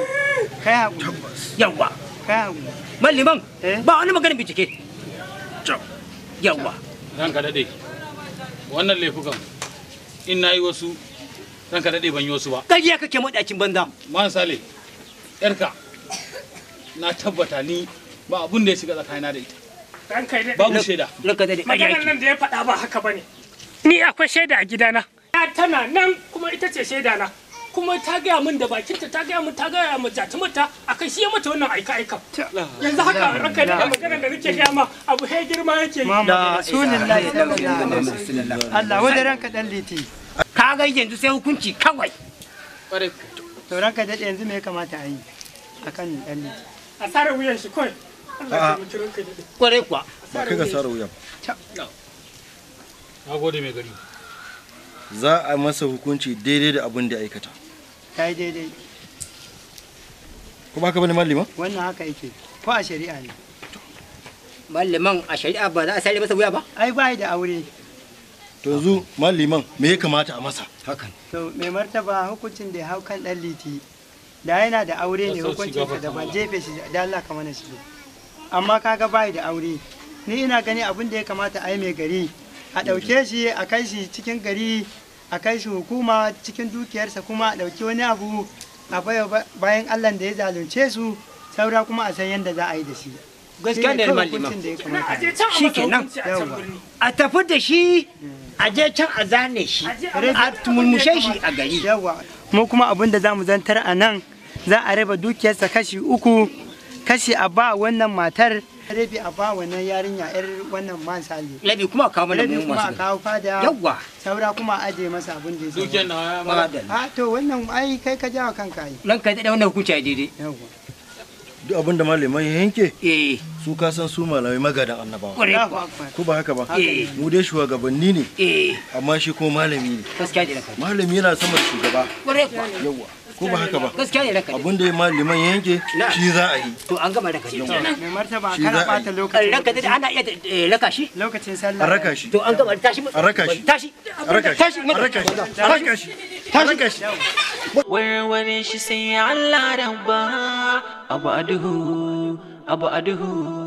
Kai hakuri. Yawwa. Kai hakuri. Malliman ba wani maganin bincike. Yawwa. Ranka dade. Wannan laifukan in nayi wasu ranka dade ban yi wasu ba. Ƙarya kake madacin banza. Man Sale, yarka na tabbata ni ba abun da ya shiga tsakanina da ita. Ranka dade. Babu shaida. Ranka dade. Maganar nan da ya faɗa ba haka bane. Ni akwai shaida a gidana. Ya tana nan kuma ita ce shaida na. Kuma ta gaya min da bakinta ta gaya min ta gaya min jatumarta akan shi ya mata wannan aika aika. Yanzu haka ranka da maganar da nake gaya ma abu he girma yake yi. Rasulullahi sallallahu alaihi wasallam. Allah wanda ranka dan liti. Ka ga yanzu sai hukunci kawai. To ranka dade yanzu me ya kamata a yi akan dan liti? A sare wuyan shi kawai. Allah ya taimaki ranka dade. Kwarai kuwa. Ba kai ka sare wuyan. Na gode mai gari. Za a masa hukunci daidai da abin da aikata. Ta yi daidai. Kuma haka bane malima? Wannan haka yake. Ko a shari'a ne. Malliman a shari'a ba za a sare masa wuya ba? Ai ba da aure. To yanzu malliman me ya kamata a masa? Hakan. To mai martaba hukuncin da ya hau kan dan liti da yana da aure ne hukuncin sa daban jefe shi da Allah ka mana shi. Amma kaga bai da aure. Ni ina gani abin da ya kamata a yi mai gari a ɗauke shi a kai shi cikin gari a kai shi hukuma cikin dukiyarsa kuma a ɗauki wani abu a baiwa bayan Allah da ya zalunce su saura kuma a san yadda za a yi da shi. Gaskiya ne malliman. Shi kenan. A tafi da shi a je can a zane shi a tumulmushe shi a gari. Yawa. Mu kuma abin da za mu zantar a nan za a raba dukiyarsa kashi uku kashi a ba wannan matar rabi a ba wannan yarinya yar wannan man sali. Rabi kuma a kawo mana rabi mu kuma a masu. kawo fada. Yawwa. Saura kuma a aje masa abin da ya saura. Dukiyar nawa ya mara. A to wannan ai kai ka jawo kanka ai. Ranka dade wannan hukunci ya daidai. Yawwa. Duk abin da malamai ya yanke? Su ka san su malamai magadan annabawa. Kwarai kuwa. Ko ba haka ba? Eh. Mu dai shugabanni ne. Eh. Amma shi kuma malami ne. Gaskiya ne ranka. Malami yana sama da shugaba. Kwarai kuwa. Yawwa. Ko ba haka ba? Gaskiya ne ranka. Abin da malaman ya yanke shi za a yi. To an gama ranka. Mai martaba Shi kana za a yi. bata lokaci. Ranka dade ana iya raka shi? Lokacin sallah. A raka shi. To an gama tashi. A raka shi. Tashi. A raka shi. Tashi. A raka shi. A raka shi. A raka shi. Warware shi sai Allah rabba abu aduhu abu aduhu.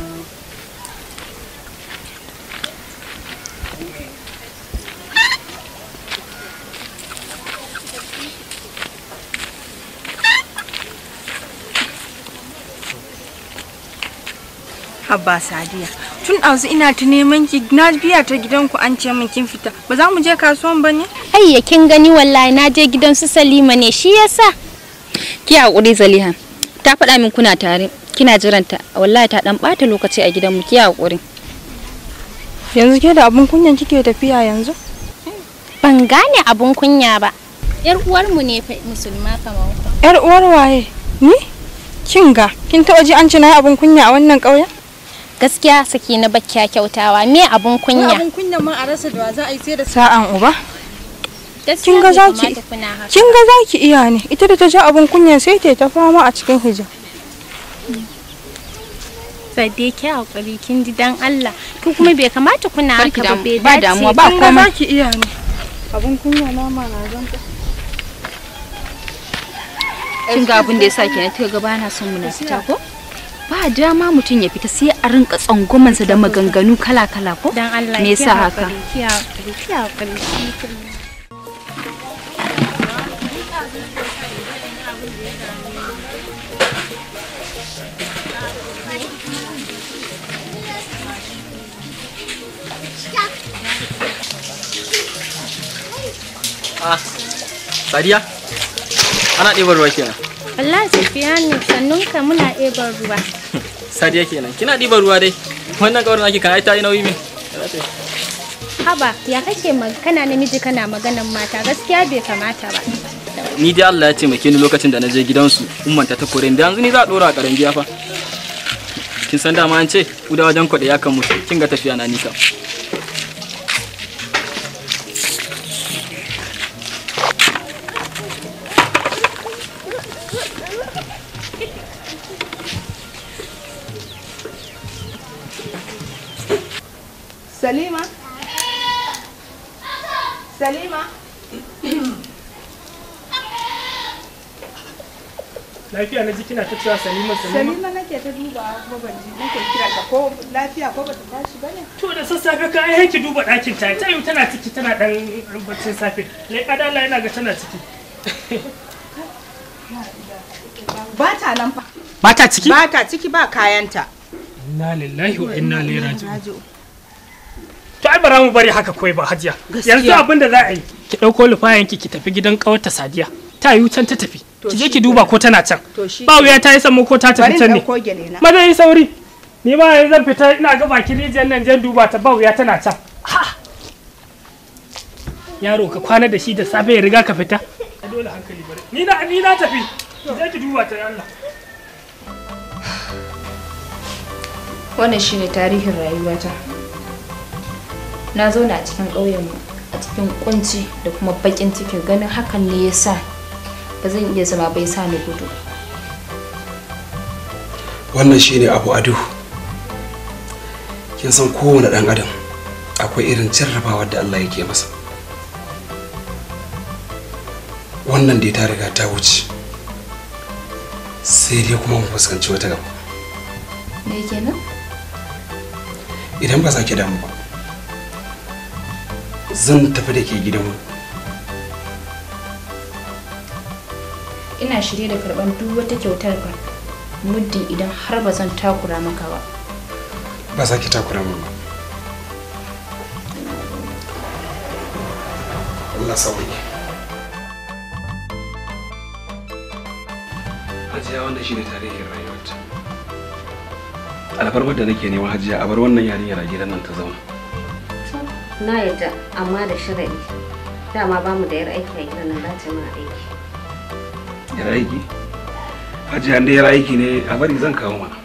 Habba Sadiya, tun ɗazu ina ta neman ki na biya ta gidanku an ce min kin fita. Ba za mu je kasuwan ba ne? Ayya kin gani wallahi na je gidan su Salima ne shi yasa. Ki hakuri Zaliha. Ta faɗa min kuna tare, kina jiranta. Wallahi ta dan ɓata lokaci a gidanmu, ki hakuri. Yanzu ke da abun kunyan kike tafiya yanzu? Ban gane abun kunya ba. Yar uwarmu ne fa musulma kamar ku. Yar uwar waye? Ni? Kin ga, kin taɓa ji an ce na yi abun kunya a wannan ƙauyen? Gaskiya saki na bakkiya kyautawa me abun kunya. Abun kunya ma a rasa da wa za a yi sai da sa'an uba. Gaskiya Kin ga bai zaki kamata kuna haka. kin ga zaki iya ne. Ita da ta ja abun kunya sai ta yi ta fama a cikin hijab. Sade ki hakuri kin ji dan Allah. Ki kuma bai kamata kuna Kar ki haka ba damu, bai ba dace damuwa, ba Kin ga komai. zaki iya ne. Abun kunya na ma na zan Kin ga abin da yasa kenan kika ga bana son muna fita ko? Ba dama mutum ya fita sai a rinka tsangwamansa da maganganu kala-kala ko? Dan Allah Me ki yasa haka? hakuri, ki hakuri, ki hakuri. Ah, Sadiya, ana ɗiban ruwa kenan. Wallahi Sufiyanu sannun ka muna ɗeban ruwa. Sadiya kenan, kina ɗiban ruwa dai. Wannan kawar naki kan ai ta yi nauyi me. Haba ya kake kana namiji kana maganan mata gaskiya bai kamata ba. Ni dai Allah ya taimake ni lokacin da na je gidansu, ummanta ta kore ni. Da yanzu ni za a ɗora a karan giya fa. Kin san dama an ce, kuda wajen kwaɗe ya kan mutu, kin ga tafiya na nisa. Salima? Salima. Lafiya na ji kina ta cewa Salima Salima. Salima nake ta duba kuma ban ji nake kira ta ko lafiya ko bata tashi bane. To da sassafe ka ai ki duba ɗakin ta. Ta yi tana ciki tana dan baccin safe. Lai kada Allah yana ga tana ciki. Ba ta nan fa. Ba ta ciki? Ba ta ciki ba kayanta. Inna lillahi wa inna ilaihi raji'un. To ai bara mu bari haka koi ba Hajiya. Yanzu abin da za a yi ki dauko lufayanki ki tafi gidan kawarta Sadiya. Ta yi can ta tafi. Ki je ki duba ko tana can. Ba wuya ta yi sammo ko ta tafi can ne. Maza yi sauri. Ni ma yanzu zan fita ina ga bakin rijiyar nan jan duba ta ba wuya tana can. Yaro ka kwana da shi da safe ya riga ka fita. Dole hankali bari. Ni na tafi. Ki je ki duba ta ya Allah. Wannan shine tarihin rayuwata. Na zauna a cikin ƙauyenmu a cikin kunci da kuma baƙin ciki, ganin hakan ne ya sa ba zan iya zama bai sa ni gudu. Wannan shine abu ado. Kin san kowane ɗan adam akwai irin jarrabawar da Allah yake masa. Wannan dai ta riga ta wuce. Sai dai kuma mu fuskanci wata gaba. Me kenan? Idan ba za ki damu ba, zan tafi da ke gidanmu. Ina shirye da karɓar duk wata kyautar ka, muddin idan har ba zan takura maka ba. Ba za ki takura min ba. Allah sauke. Hajiya wannan shine tarihin rayuwarta. Alfarmar da nake nema Hajiya, a bar wannan yarinyar a gidan nan ta zauna. Na yadda, amma da sharaɗi. Dama ba mu da yar aiki a gidan nan, za ta mana aiki. Yar aiki? Hajiya inda yar aiki ne a bari zan kawo mana.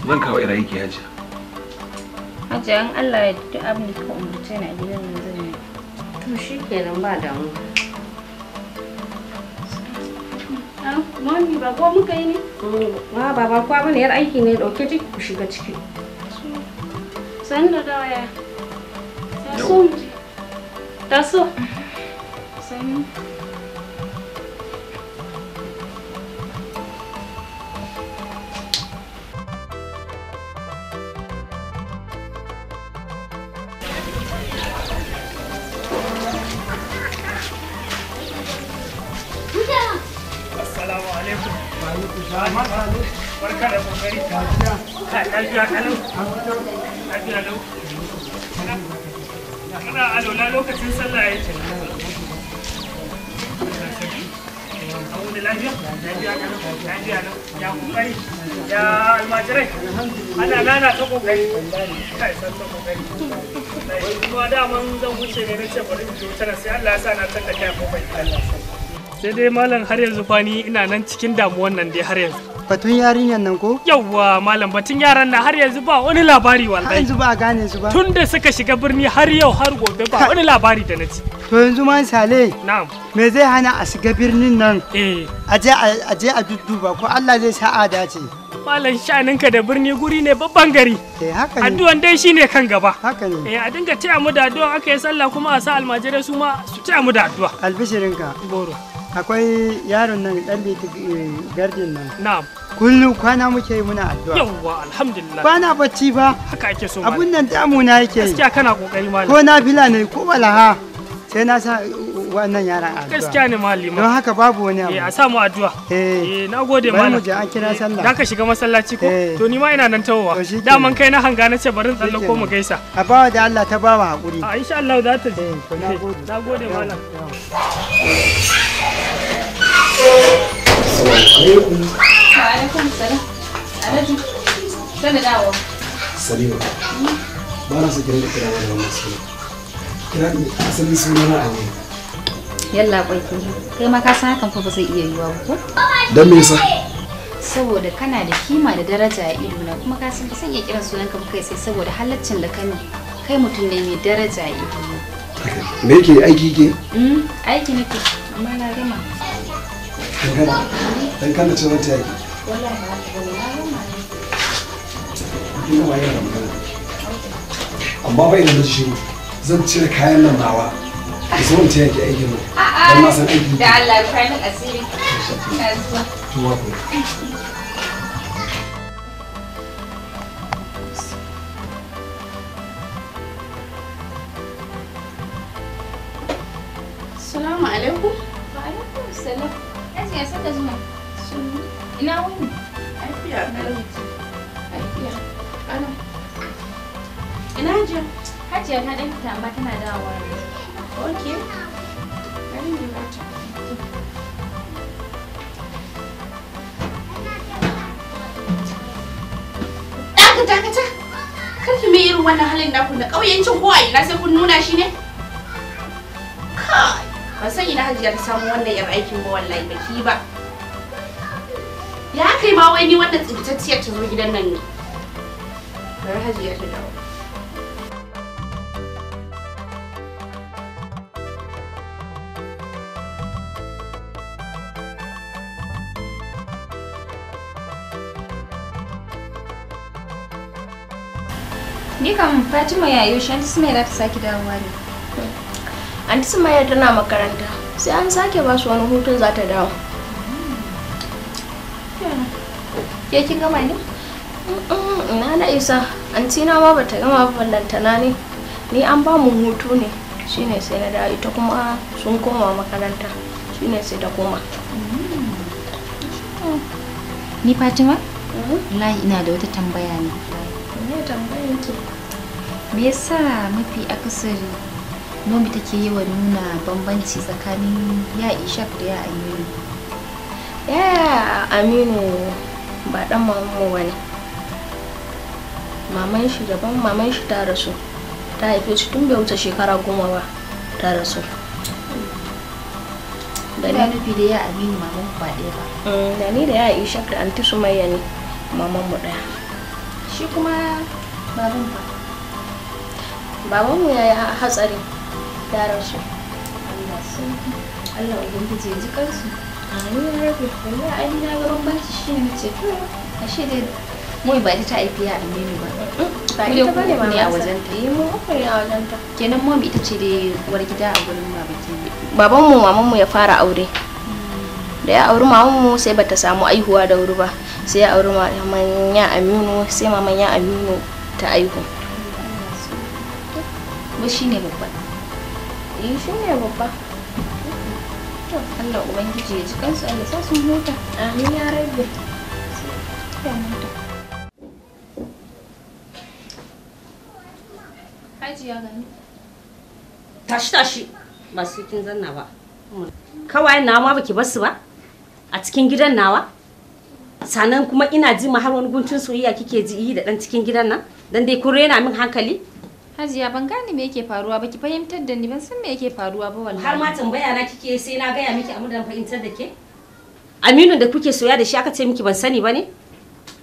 Zan kawo yar aiki Hajiya. Hajiya in Allah ya duk abin da kika umurce ni a gidan nan zan yi. To shikenan ba damuwa. Mami ba ko muka yi ne? Ba ba kwa bane, yar aiki ne, dauke ta ku shiga ciki. San da dawaya. Taso. Taso. Sani. Assalamu alaikum. Barka da kokari. Lafiya kalau. Lafiya lau. Kana alola lokacin sallah yake. Abu da lafiya? Lafiya kalau. Lafiya lau. Ya kokari. Ya almajirai. Ana nana ta kokari. Kai san ta kokari. Kuma daman zan wuce ne na ce bari in wuce sai Allah ya sa na san da kai kofar gidan. Sai dai malam har yanzu fa ni ina nan cikin damuwan nan dai har yanzu. Batun yarinyar nan ko? Yawwa malam, batun yaran nan har yanzu ba wani labari wallahi. Har yanzu ba a gane su ba. Tun da suka shiga birni har yau har gobe ba wani labari da na ci. To yanzu man Sale. Na'am. Me zai hana a shiga birnin nan? Eh. A je a dudduba ko Allah zai sa a dace. Malam sha'aninka da birni guri ne babban gari. Eh haka ne. Addu'an dai shine kan gaba. Haka ne. Eh a dinga taya mu da addu'a aka yi sallah kuma a sa almajirai su ma su taya mu da addu'a. Albishirinka. Goro. Akwai yaron nan dan liti gardin nan. Na'am. Kullum kwana muke yi muna addu'a. Yawwa alhamdulillah. Kwana bacci ba. Haka ake so malam. Abun nan damuna yake. Gaskiya kana kokari malam. Ko na fila ne ko walaha sai na sa wannan yaran addu'a. Gaskiya ne malima. Don haka babu wani abu. Eh a samu addu'a. Eh nagode malam. Bari mu je an kira sallah. Da ka shiga masallaci ko? To ni ma ina nan tawowa. Daman kai na hanga na ce bari in tsallako mu gaisa. A bawa da Allah ta bawa hakuri. A insha Allah za ta ji. Eh to nagode. Nagode malam. Assalamu alaikum. Wa alaikum salam. Alhaji. Sani dawo. Salima. Ba na so ki rinka kira da wannan suna. Kira ni asalin suna na Aminu. Yalla kwai kai ma ka san hakan fa ba zai iya yiwuwa ba ko? Dan me yasa? Saboda kana da kima da daraja a ido na kuma ka san ba san iya kiran sunanka ba kai sai saboda halaccin da kani. Kai mutum ne mai daraja a ido na. Me yake aiki ke? Aiki nake amma na gama. Dan kana ce zan taya ki. Wallahi ba haka bane, na gama ne. Kin gama yana magana. Amma ba idan na ji shiru zan cire kayan nan nawa Ki zo in taya ki aikin nan. Dan na san aiki. Da Allah ya min asiri. Ina zuwa. To wa ku. Assalamu alaikum. Wa alaikum salam. Hajiya sanda zuwa. Ina wuni? Lafiya kalau. Lafiya. Ana. Ina Hajiya? Hajiya ta dan fita amma tana dawowa yanzu. Okay. Bari mu jira ta. Dakata dakata. Kar ki mai irin wannan halin naku na ƙauyancin ko a ina sai kun nuna shi ne? Kai, ban san ina Hajiya ta samu wannan yar aikin ba wallahi baki ba. Ya kai ma wai ni wannan tsibitacciyar ta zo gidan nan ne. Bari Hajiya ta dawo. Ni kam Fatima ya yaushe Aunty Sumaya za ta sake dawowa ne. Aunty Sumaya tana makaranta, sai an sake ba su wani hutun za ta dawo. Ke kin gama ne? Ina na isa, anti na ma bata gama ba ballantana ne. Ni an ba mu hutu ne, shine sai na dawo ita kuma sun koma makaranta, shine sai ta koma. Ni Fatima? Wallahi ina da wata tambaya ne. Me tambayan ki? Me yasa mafi akasari Mummy take yawan nuna bambanci tsakanin ya Ishaq da ya Aminu? Ya Aminu ba dan mamanmu bane. Maman shi daban, maman shi ta rasu. Ta haife shi tun bai wuce shekara 10 ba ta rasu. Da ni nufi da ya Aminu maman ku ba ɗaya ba. Da ni da ya Ishaq da Aunty Sumayya ne maman mu ɗaya. Shi kuma baban ba. Babanmu ya yi hatsari ya rasu. Allah sarki. Allah ubangiji ya ji kansu. Amin ya rabi. Wallahi ai na ga bambanci shine nace to ashe dai mu ba ita ta haifi ya Aminu ba. Ba ita bane ne a wajenta. Eh mu uku ne a wajenta. Kenan mom ita ce dai uwar gida a gurin baba kenan. Babanmu mamanmu ya fara aure. Da ya auri mamanmu sai bata samu aihuwa da wuri ba. Sai ya auri maman ya Aminu, sai maman ya Aminu ta aihu. Ba shine babba. Eh shine babba. To Allah ubangiji ya ji kansu Allah sa sun huta. Amin ya rabbi. Ya huta. Hajiya gani. Tashi tashi ba sai kin zanna ba. Kawai nawa ma baki basu ba a cikin gidan nawa. Sannan kuma ina ji ma har wani guntun soyayya kike ji yi da dan cikin gidan nan dan dai kun rena min hankali. Hajiya ban gane me yake faruwa ba, ki fahimtar da ni, ban san me yake faruwa ba wallahi. Har ma tambaya na kike sai na gaya miki amma dan fahimtar da ke. Aminu da kuke soya da shi aka ce miki ban sani ba ne?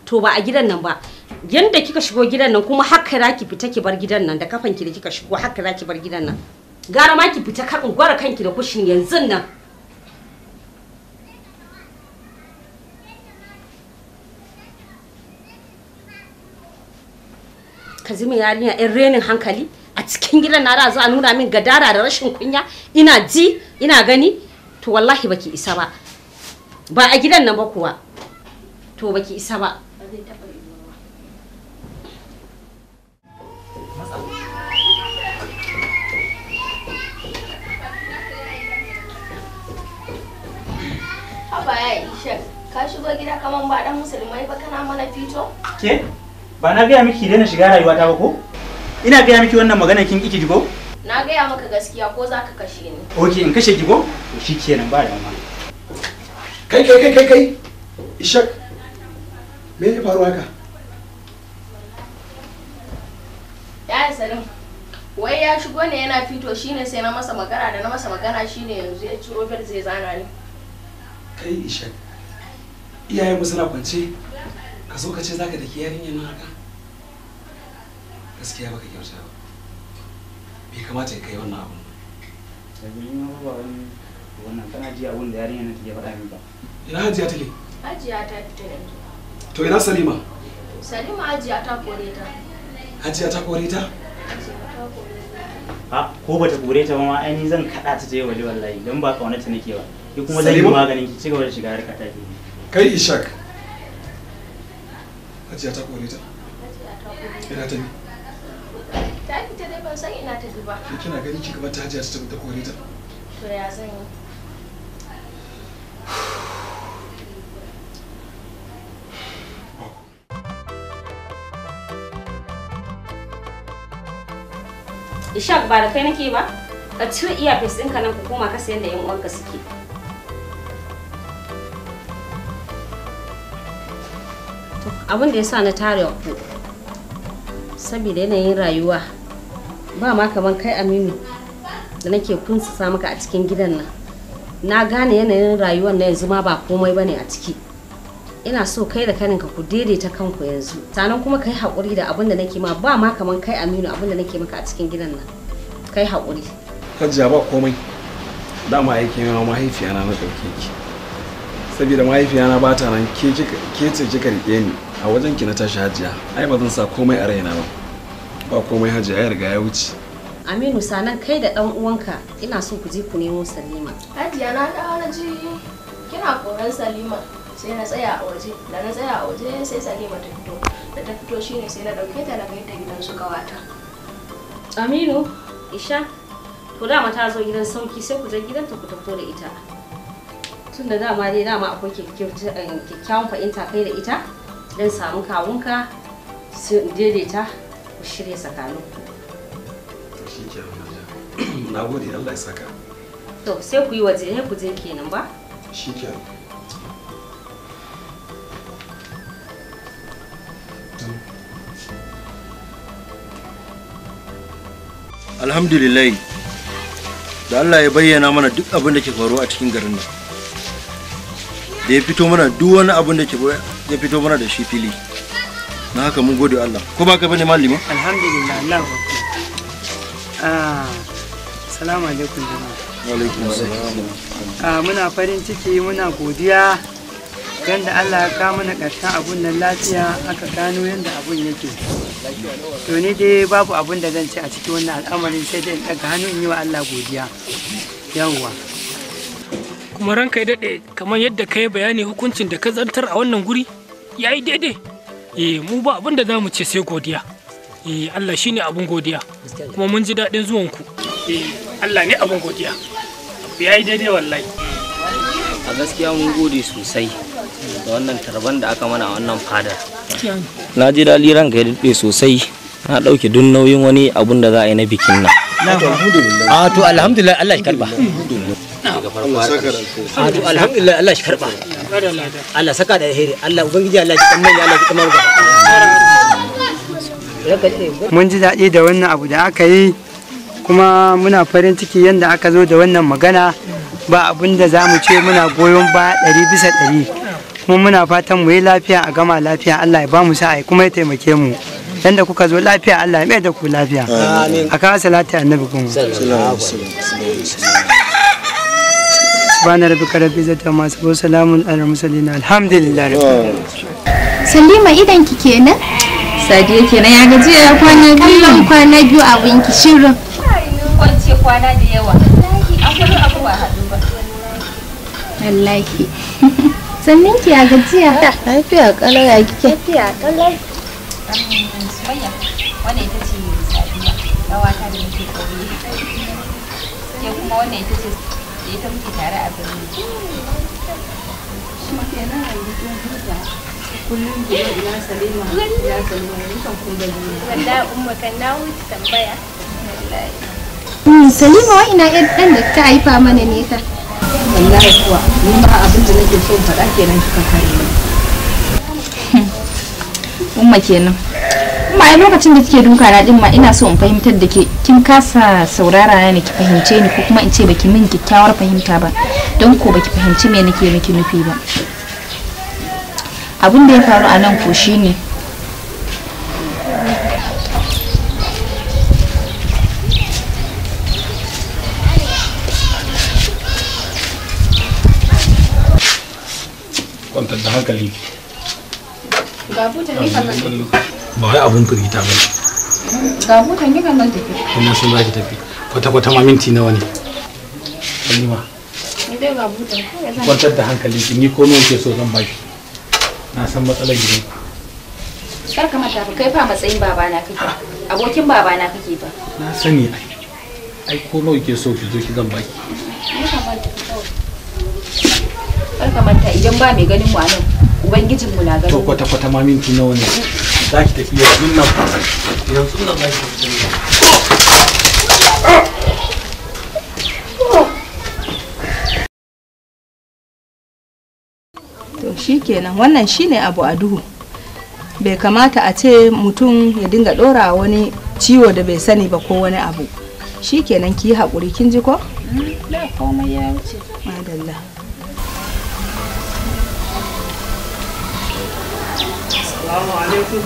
To ba a gidan nan ba. Yanda kika shigo gidan nan kuma haka za ki fita ki bar gidan nan da kafanki da kika shigo haka za ki bar gidan nan. Gara ma ki fita kar in gwara kanki da kushin yanzu nan. Ka zimi yarinya ɗan renin hankali a cikin gidan na za a nuna min gadara da rashin kunya, ina ji ina gani. To wallahi baki isa ba, ba a gidan nan ba kuwa. To baki isa ba. Haba ya Ishaq, ka shigo gida kaman ba dan musulmai ba kana mana fito? Ke? Ba na gaya miki daina shiga rayuwata ba ko? Ina gaya miki wannan magana kin ki jigo? Na gaya maka gaskiya ko za ka kashe ni. Okay, in kashe ki ko? To shikenan ba damuwa. Kai kai kai kai kai. Ishaq. Me ya faru haka? Ya Salim. Wai ya shigo ne yana fito shine sai na masa magana, da na masa magana shine yanzu ya ciro bel zai zana ni. Kai Ishaq. Iyayenmu suna kwance. Ka zo ka ce zaka daki yarinyar nan haka? Gaskiya baka kyauta ba. Bai kamata ya kai wannan abun ba. Wannan kana ji abun da yarinyar nan take faɗa min ba. Ina Hajiya take? Hajiya ta fita yanzu. To ina Salima? Salima Hajiya ta kore ta. Hajiya ta kore ta? Hajiya ta kore ta. A Ko bata kore ta ba ma ai ni zan kada ta je waje wallahi dan ba kaunarta nake ba. Ki kuma zan yi maganin ki cigaba da shiga harka ta ki. Kai Ishak. Hajiya ta kore ta. Ina ta bi. Ta fita dai ban san ina ta bi ba. Ke kina gani kika bar ta Hajiya ta tafi ta kore ta. To ya zan yi? Ishaq ba da kai nake ba? Ka cire earpiece ɗinka nan ku koma ka sayan da 'yan uwanka suke. To abin da ya sa na tare ku saboda yanayin rayuwa ba ma kaman kai Aminu da nake kunsa maka a cikin gidan nan. Na gane yanayin rayuwar na yanzu ma ba komai bane a ciki. Ina so kai da kaninka ku daidaita kanku yanzu. Sannan kuma kai haƙuri da abin da nake ma ba ma kaman kai Aminu abin da nake maka a cikin gidan nan. Kai haƙuri. Hajiya ba komai. Dama aiki na mahaifiyana na ɗauke ki. Saboda mahaifiyana ba ta nan ke ce kika riƙe ni a wajen ki na tashi Hajiya. Ai ba zan sa komai a raina ba. Ba komai Hajiya ya riga ya wuce. Aminu sanan kai da ɗan uwanka ina so ku je ku nemo Salima. Hajiya na dawo na ji kina koran Salima. Sai na tsaya a waje, da na tsaya a waje sai Salima ta fito, da ta fito shine sai na dauke ta na kai ta gidan su kawata. Aminu, Isha, to dama ta zo gidan sauki sai ku je gidanta ku tafi da ita. Tunda dama dai dama akwai kyakkyawan fahimta kai da ita, dan samu kawunka su daidaita ku shirya tsakaninku. Shikenan. Na gode Allah ya saka. To sai ku yi waje, sai ku je kenan ba? Shikenan. Alhamdulillah da Allah ya bayyana mana duk abin da ke faruwa a cikin garin nan, da ya fito mana duk wani abin da ke ya fito mana da shi fili, na haka mun gode Allah. Ko ba ka bane malima? Alhamdulillah. Allah assalamu alaikum jama'a. Wa alaikum assalam. Muna farin ciki muna godiya yanda Allah ya kawo mana ƙarshen abun nan lafiya, aka gano yanda abun yake. To ni dai babu abun da zan ce a cikin wannan al'amarin sai dai in ɗaga hannu in yi wa Allah godiya. Yawwa. Kuma ranka ya daɗe kamar yadda ka yi bayani hukuncin da ka zartar a wannan guri ya yi daidai. Eh mu ba abun da za mu ce sai godiya. Eh Allah shine abun godiya. Kuma mun ji daɗin zuwanku. Eh Allah ne abun godiya. Ya yi daidai wallahi. A gaskiya mun gode sosai da wannan tarban da aka mana a wannan fadar. Na ji daɗi ranka ya daɗe sosai. Na ɗauke duk nauyin wani abun da za a yi na bikin nan. A to alhamdulillah Allah shi karba. A to alhamdulillah Allah shi karba. Allah saka da alheri. Allah ubangiji Allah shi kan manya Allah shi kamar gaba. Mun ji daɗi da wannan abu da aka yi kuma muna farin ciki yadda aka zo da wannan magana. Ba abin da za mu ce muna goyon baya 100% kuma muna fatan mu yi lafiya a gama lafiya. Allah ya ba mu sa'a kuma ya taimake mu. Yanda kuka zo lafiya Allah ya mai da ku lafiya. A kawo salati annabi kuma. Subhana rabbika rabbil izzati amma yasifun salamun alal mursalin alhamdulillahi rabbil alamin. Salima idan ki kenan? Sadiya kenan ya gajiya ya kwana biyu. Kallon kwana biyu abin ki shirin. Kwance kwana da yawa. Akwai abu ba haɗu ba. Wallahi. Sannin ki ya gajiya? Lafiya kalau ya kike? Lafiya kalau. Sumayya, wannan ita ce Sadiya, ƙawata da muke ƙauye. Ke kuma wannan ita ce da ita muke tare a birni. Shi kenan a gidan huta. Kullum ki ina Salima, ina Salima, ni kan kun gani. Wallahi umma kan na wuce tambaya. Wallahi. Salima wa ina ƴar ɗan da ta haifa mana ne ka? Wallahi kuwa, ni ma abin da nake so in faɗa kenan kika kare ni. Umma kenan. Umma ai lokacin da kike duka na din ma ina so in fahimtar da ke kin kasa saurara na ne ki fahimce ni ko kuma in ce baki min kyakkyawar fahimta ba don ko baki fahimci me nake miki nufi ba. Abin da ya faru a nan ko shine Kwantar da hankali. Ga butan ni kan Ba wai abun firgita ba ne. Ga butan ni kan zan tafi. Ina sun za ki tafi. Kwata-kwata ma minti nawa ne? Halima. Ni dai ga butan kawai zan. Kwantar da hankalinki, ni ko nawa ke so zan baki. Na san matsalar gidanku. Kar ka manta fa kai fa matsayin babana kake. Abokin babana kake ba. Na sani ai. Ai ko nawa ke so ki zo ki zan baki. Kar ka manta idan ba mai ganin mu a nan, ubangijin mu na ganin. To kwata-kwata ma minti nawa ne? Za ki tafi yanzu nan. Yanzu nan za ki tafi. To shikenan, wannan shine abu a duhu. Bai kamata a ce mutum ya dinga dora wani ciwo da bai sani ba ko wani abu. Shikenan, ki yi haƙuri, kin ji ko? Da komai ya wuce. Madalla. Assalamu alaikum.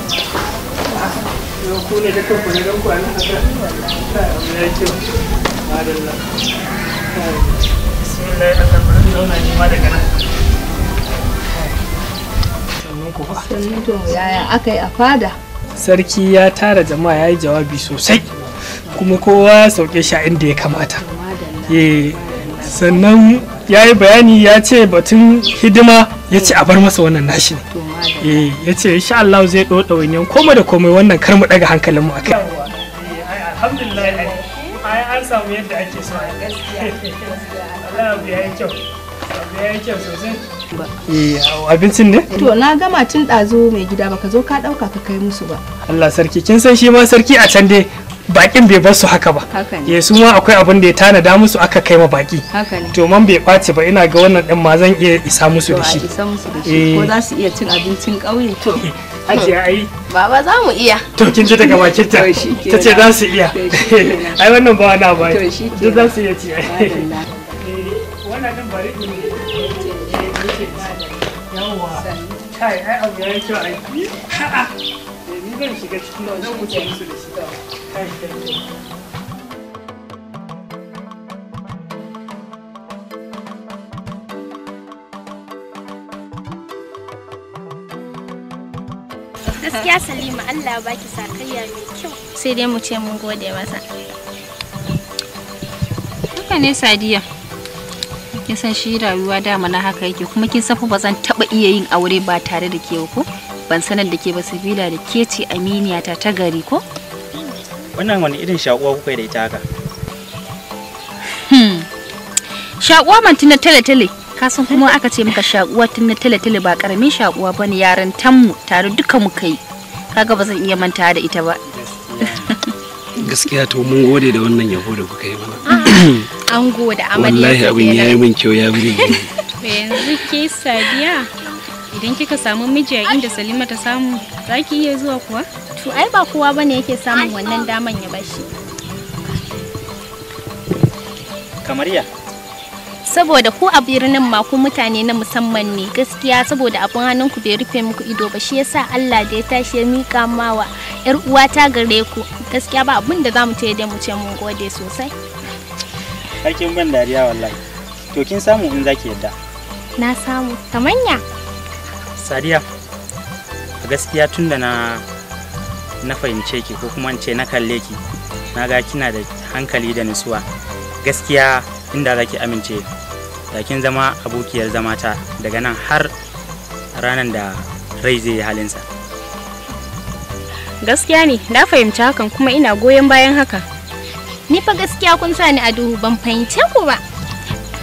Yau ku ne da kanku ne don ku a nan haka? Abu ya kyau. Madalla. Bismillah, Allah bari zauna ni ma daga nan. Sannu to, yaya aka yi a fada? Sarki ya tara jama'a ya yi jawabi sosai, kuma kowa ya sauke shi a inda ya kamata. Sannan ya yi bayani, ya ce batun hidima ya ce a bar masa wannan nashi ne. Ya ce insha Allah zai ɗau ɗawainiyan komai da komai, wannan kar mu ɗaga hankalinmu a kai. Alhamdulillah, ai an samu yadda ake so. Allah abu ya yi kyau. Abu ya yi kyau sosai. Abincin ne? To na gama tun ɗazu mai gida, baka zo ka ɗauka ka kai musu ba. Allah sarki, kin san shi ma sarki a can dai bakin bai bar su haka ba. Haka ne. Su ma akwai abin da ya tanada musu aka kai ma baki. Haka ne. To man bai ɓaci ba, ina ga wannan ɗin ma zan iya isa musu da shi. To a isa musu da shi. Ko za su iya cin abincin ƙauye? To Hajiya ai. Baba za mu iya. To kin ji daga bakin ta. Ta ce za su iya. Ai wannan ba wani abu. To shi Duk za su iya ci ai. Wannan ɗin bari ne. Yawwa. Kai ai abu ya yi kyau ai. A'a. Ni zan shiga ciki zan wuce musu da shi. Kai kai. Gaskiya Salima, Allah baki sakayya mai kyau. Sai dai mu ce mun gode masa. Haka ne Sadiya. Kin san shi rayuwa dama na haka yake, kuma kin san fa ba zan taba iya yin aure ba tare da ke ko? Ban sanar da ke ba sabila da ke ce aminiyata ta gari ko? Wannan wani irin shakuwa kuka yi da ita haka? Shakuwa man tun na tale-tale. Ka san kuma aka ce maka shakuwa tun na tale-tale ba karamin shakuwa bane, yarantan mu tare duka muka yi. Kaga ba zan iya mantawa da ita ba. Gaskiya to mun gode da wannan yabo da kuka yi mana. An gode amarya. Wallahi abin ya yi min kyau, ya burge ni. To yanzu ke Sadiya, idan kika samu miji a inda Salima ta samu, za ki iya zuwa kuwa? To ai ba kowa bane yake samun wannan daman ya bashi. Kamar ya? Saboda ku a birnin ma ku mutane na musamman ne gaskiya, saboda abun hannunku bai rufe muku ido ba, shi yasa Allah da ya tashi ya mika mawa yar uwa ta gare ku. Gaskiya ba abun da zamu ce dai mu ce mun gode sosai. Sarkin ban dariya wallahi. To kin samu in zaki yadda. Na samu. Kamanya? Sadiya, a gaskiya tunda na fahimce ki, ko kuma in ce na kalle ki, na ga kina da hankali da nutsuwa. Gaskiya inda zaki amince, da kin zama abokiyar zamata daga nan har ranar da rai zai yi halinsa. Gaskiya ne, na fahimci hakan kuma ina goyon bayan haka. Ni fa gaskiya kun sa ni a duhu, ban fahimce ku ba.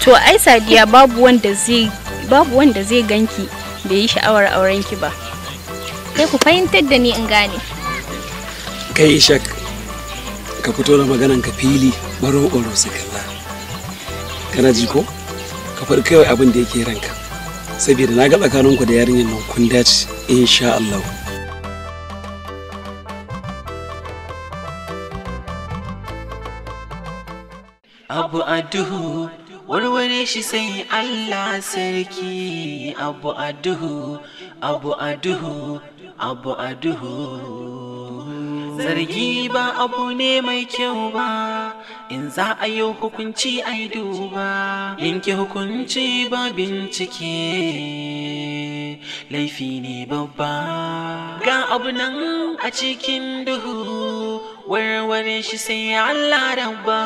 To ai Sadiya, babu wanda zai ganki bai yi sha'awar auren ki ba. Kai ku fahimtar da ni in gane. Kai Ishak, ka fito da maganan ka fili baro baro su kalla. Kana ji ko? Ka faɗi kawai abin da yake ranka. Saboda na ga tsakaninku da yarinyar nan kun dace insha Allah. Abu a duhu warware shi sai Allah sarki. Abu a duhu, abu a duhu, abu a duhu. Zargi ba abu ne mai kyau ba, in za a yi hukunci a yi duba. Yanke hukunci ba bincike, laifi ne babba. Ga abu nan a cikin duhu, warware shi sai Allah rabba.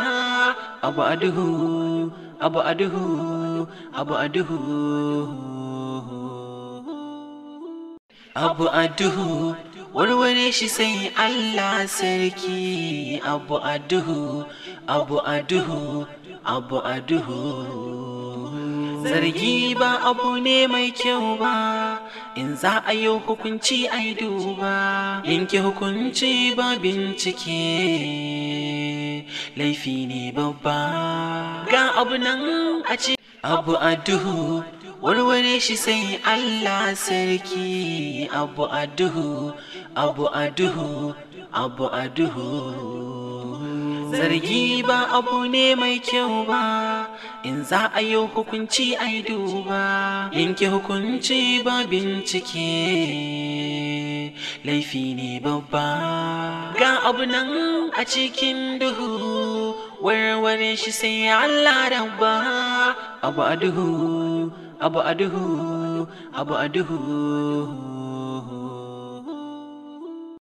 Abu a duhu, abu a duhu, abu a duhu. Abu a duhu, warware shi sai Allah sarki. Abu a duhu, abu a duhu, abu a duhu. Zargi ba abu ne mai kyau ba, in za a yi hukunci a yi duba. Yanke hukunci ba bincike, laifi ne babba. Ga abu nan a ce abu a duhu, warware shi sai Allah sarki. Abu a duhu, abu a duhu, abu a duhu. Zargi ba abu ne mai kyau ba, in za a yi hukunci a yi duba. Yanke hukunci ba bincike, laifi ne babba. Ga abu nan a cikin duhu, warware shi sai Allah rabba. Abu a duhu, abu a duhu, abu a duhu.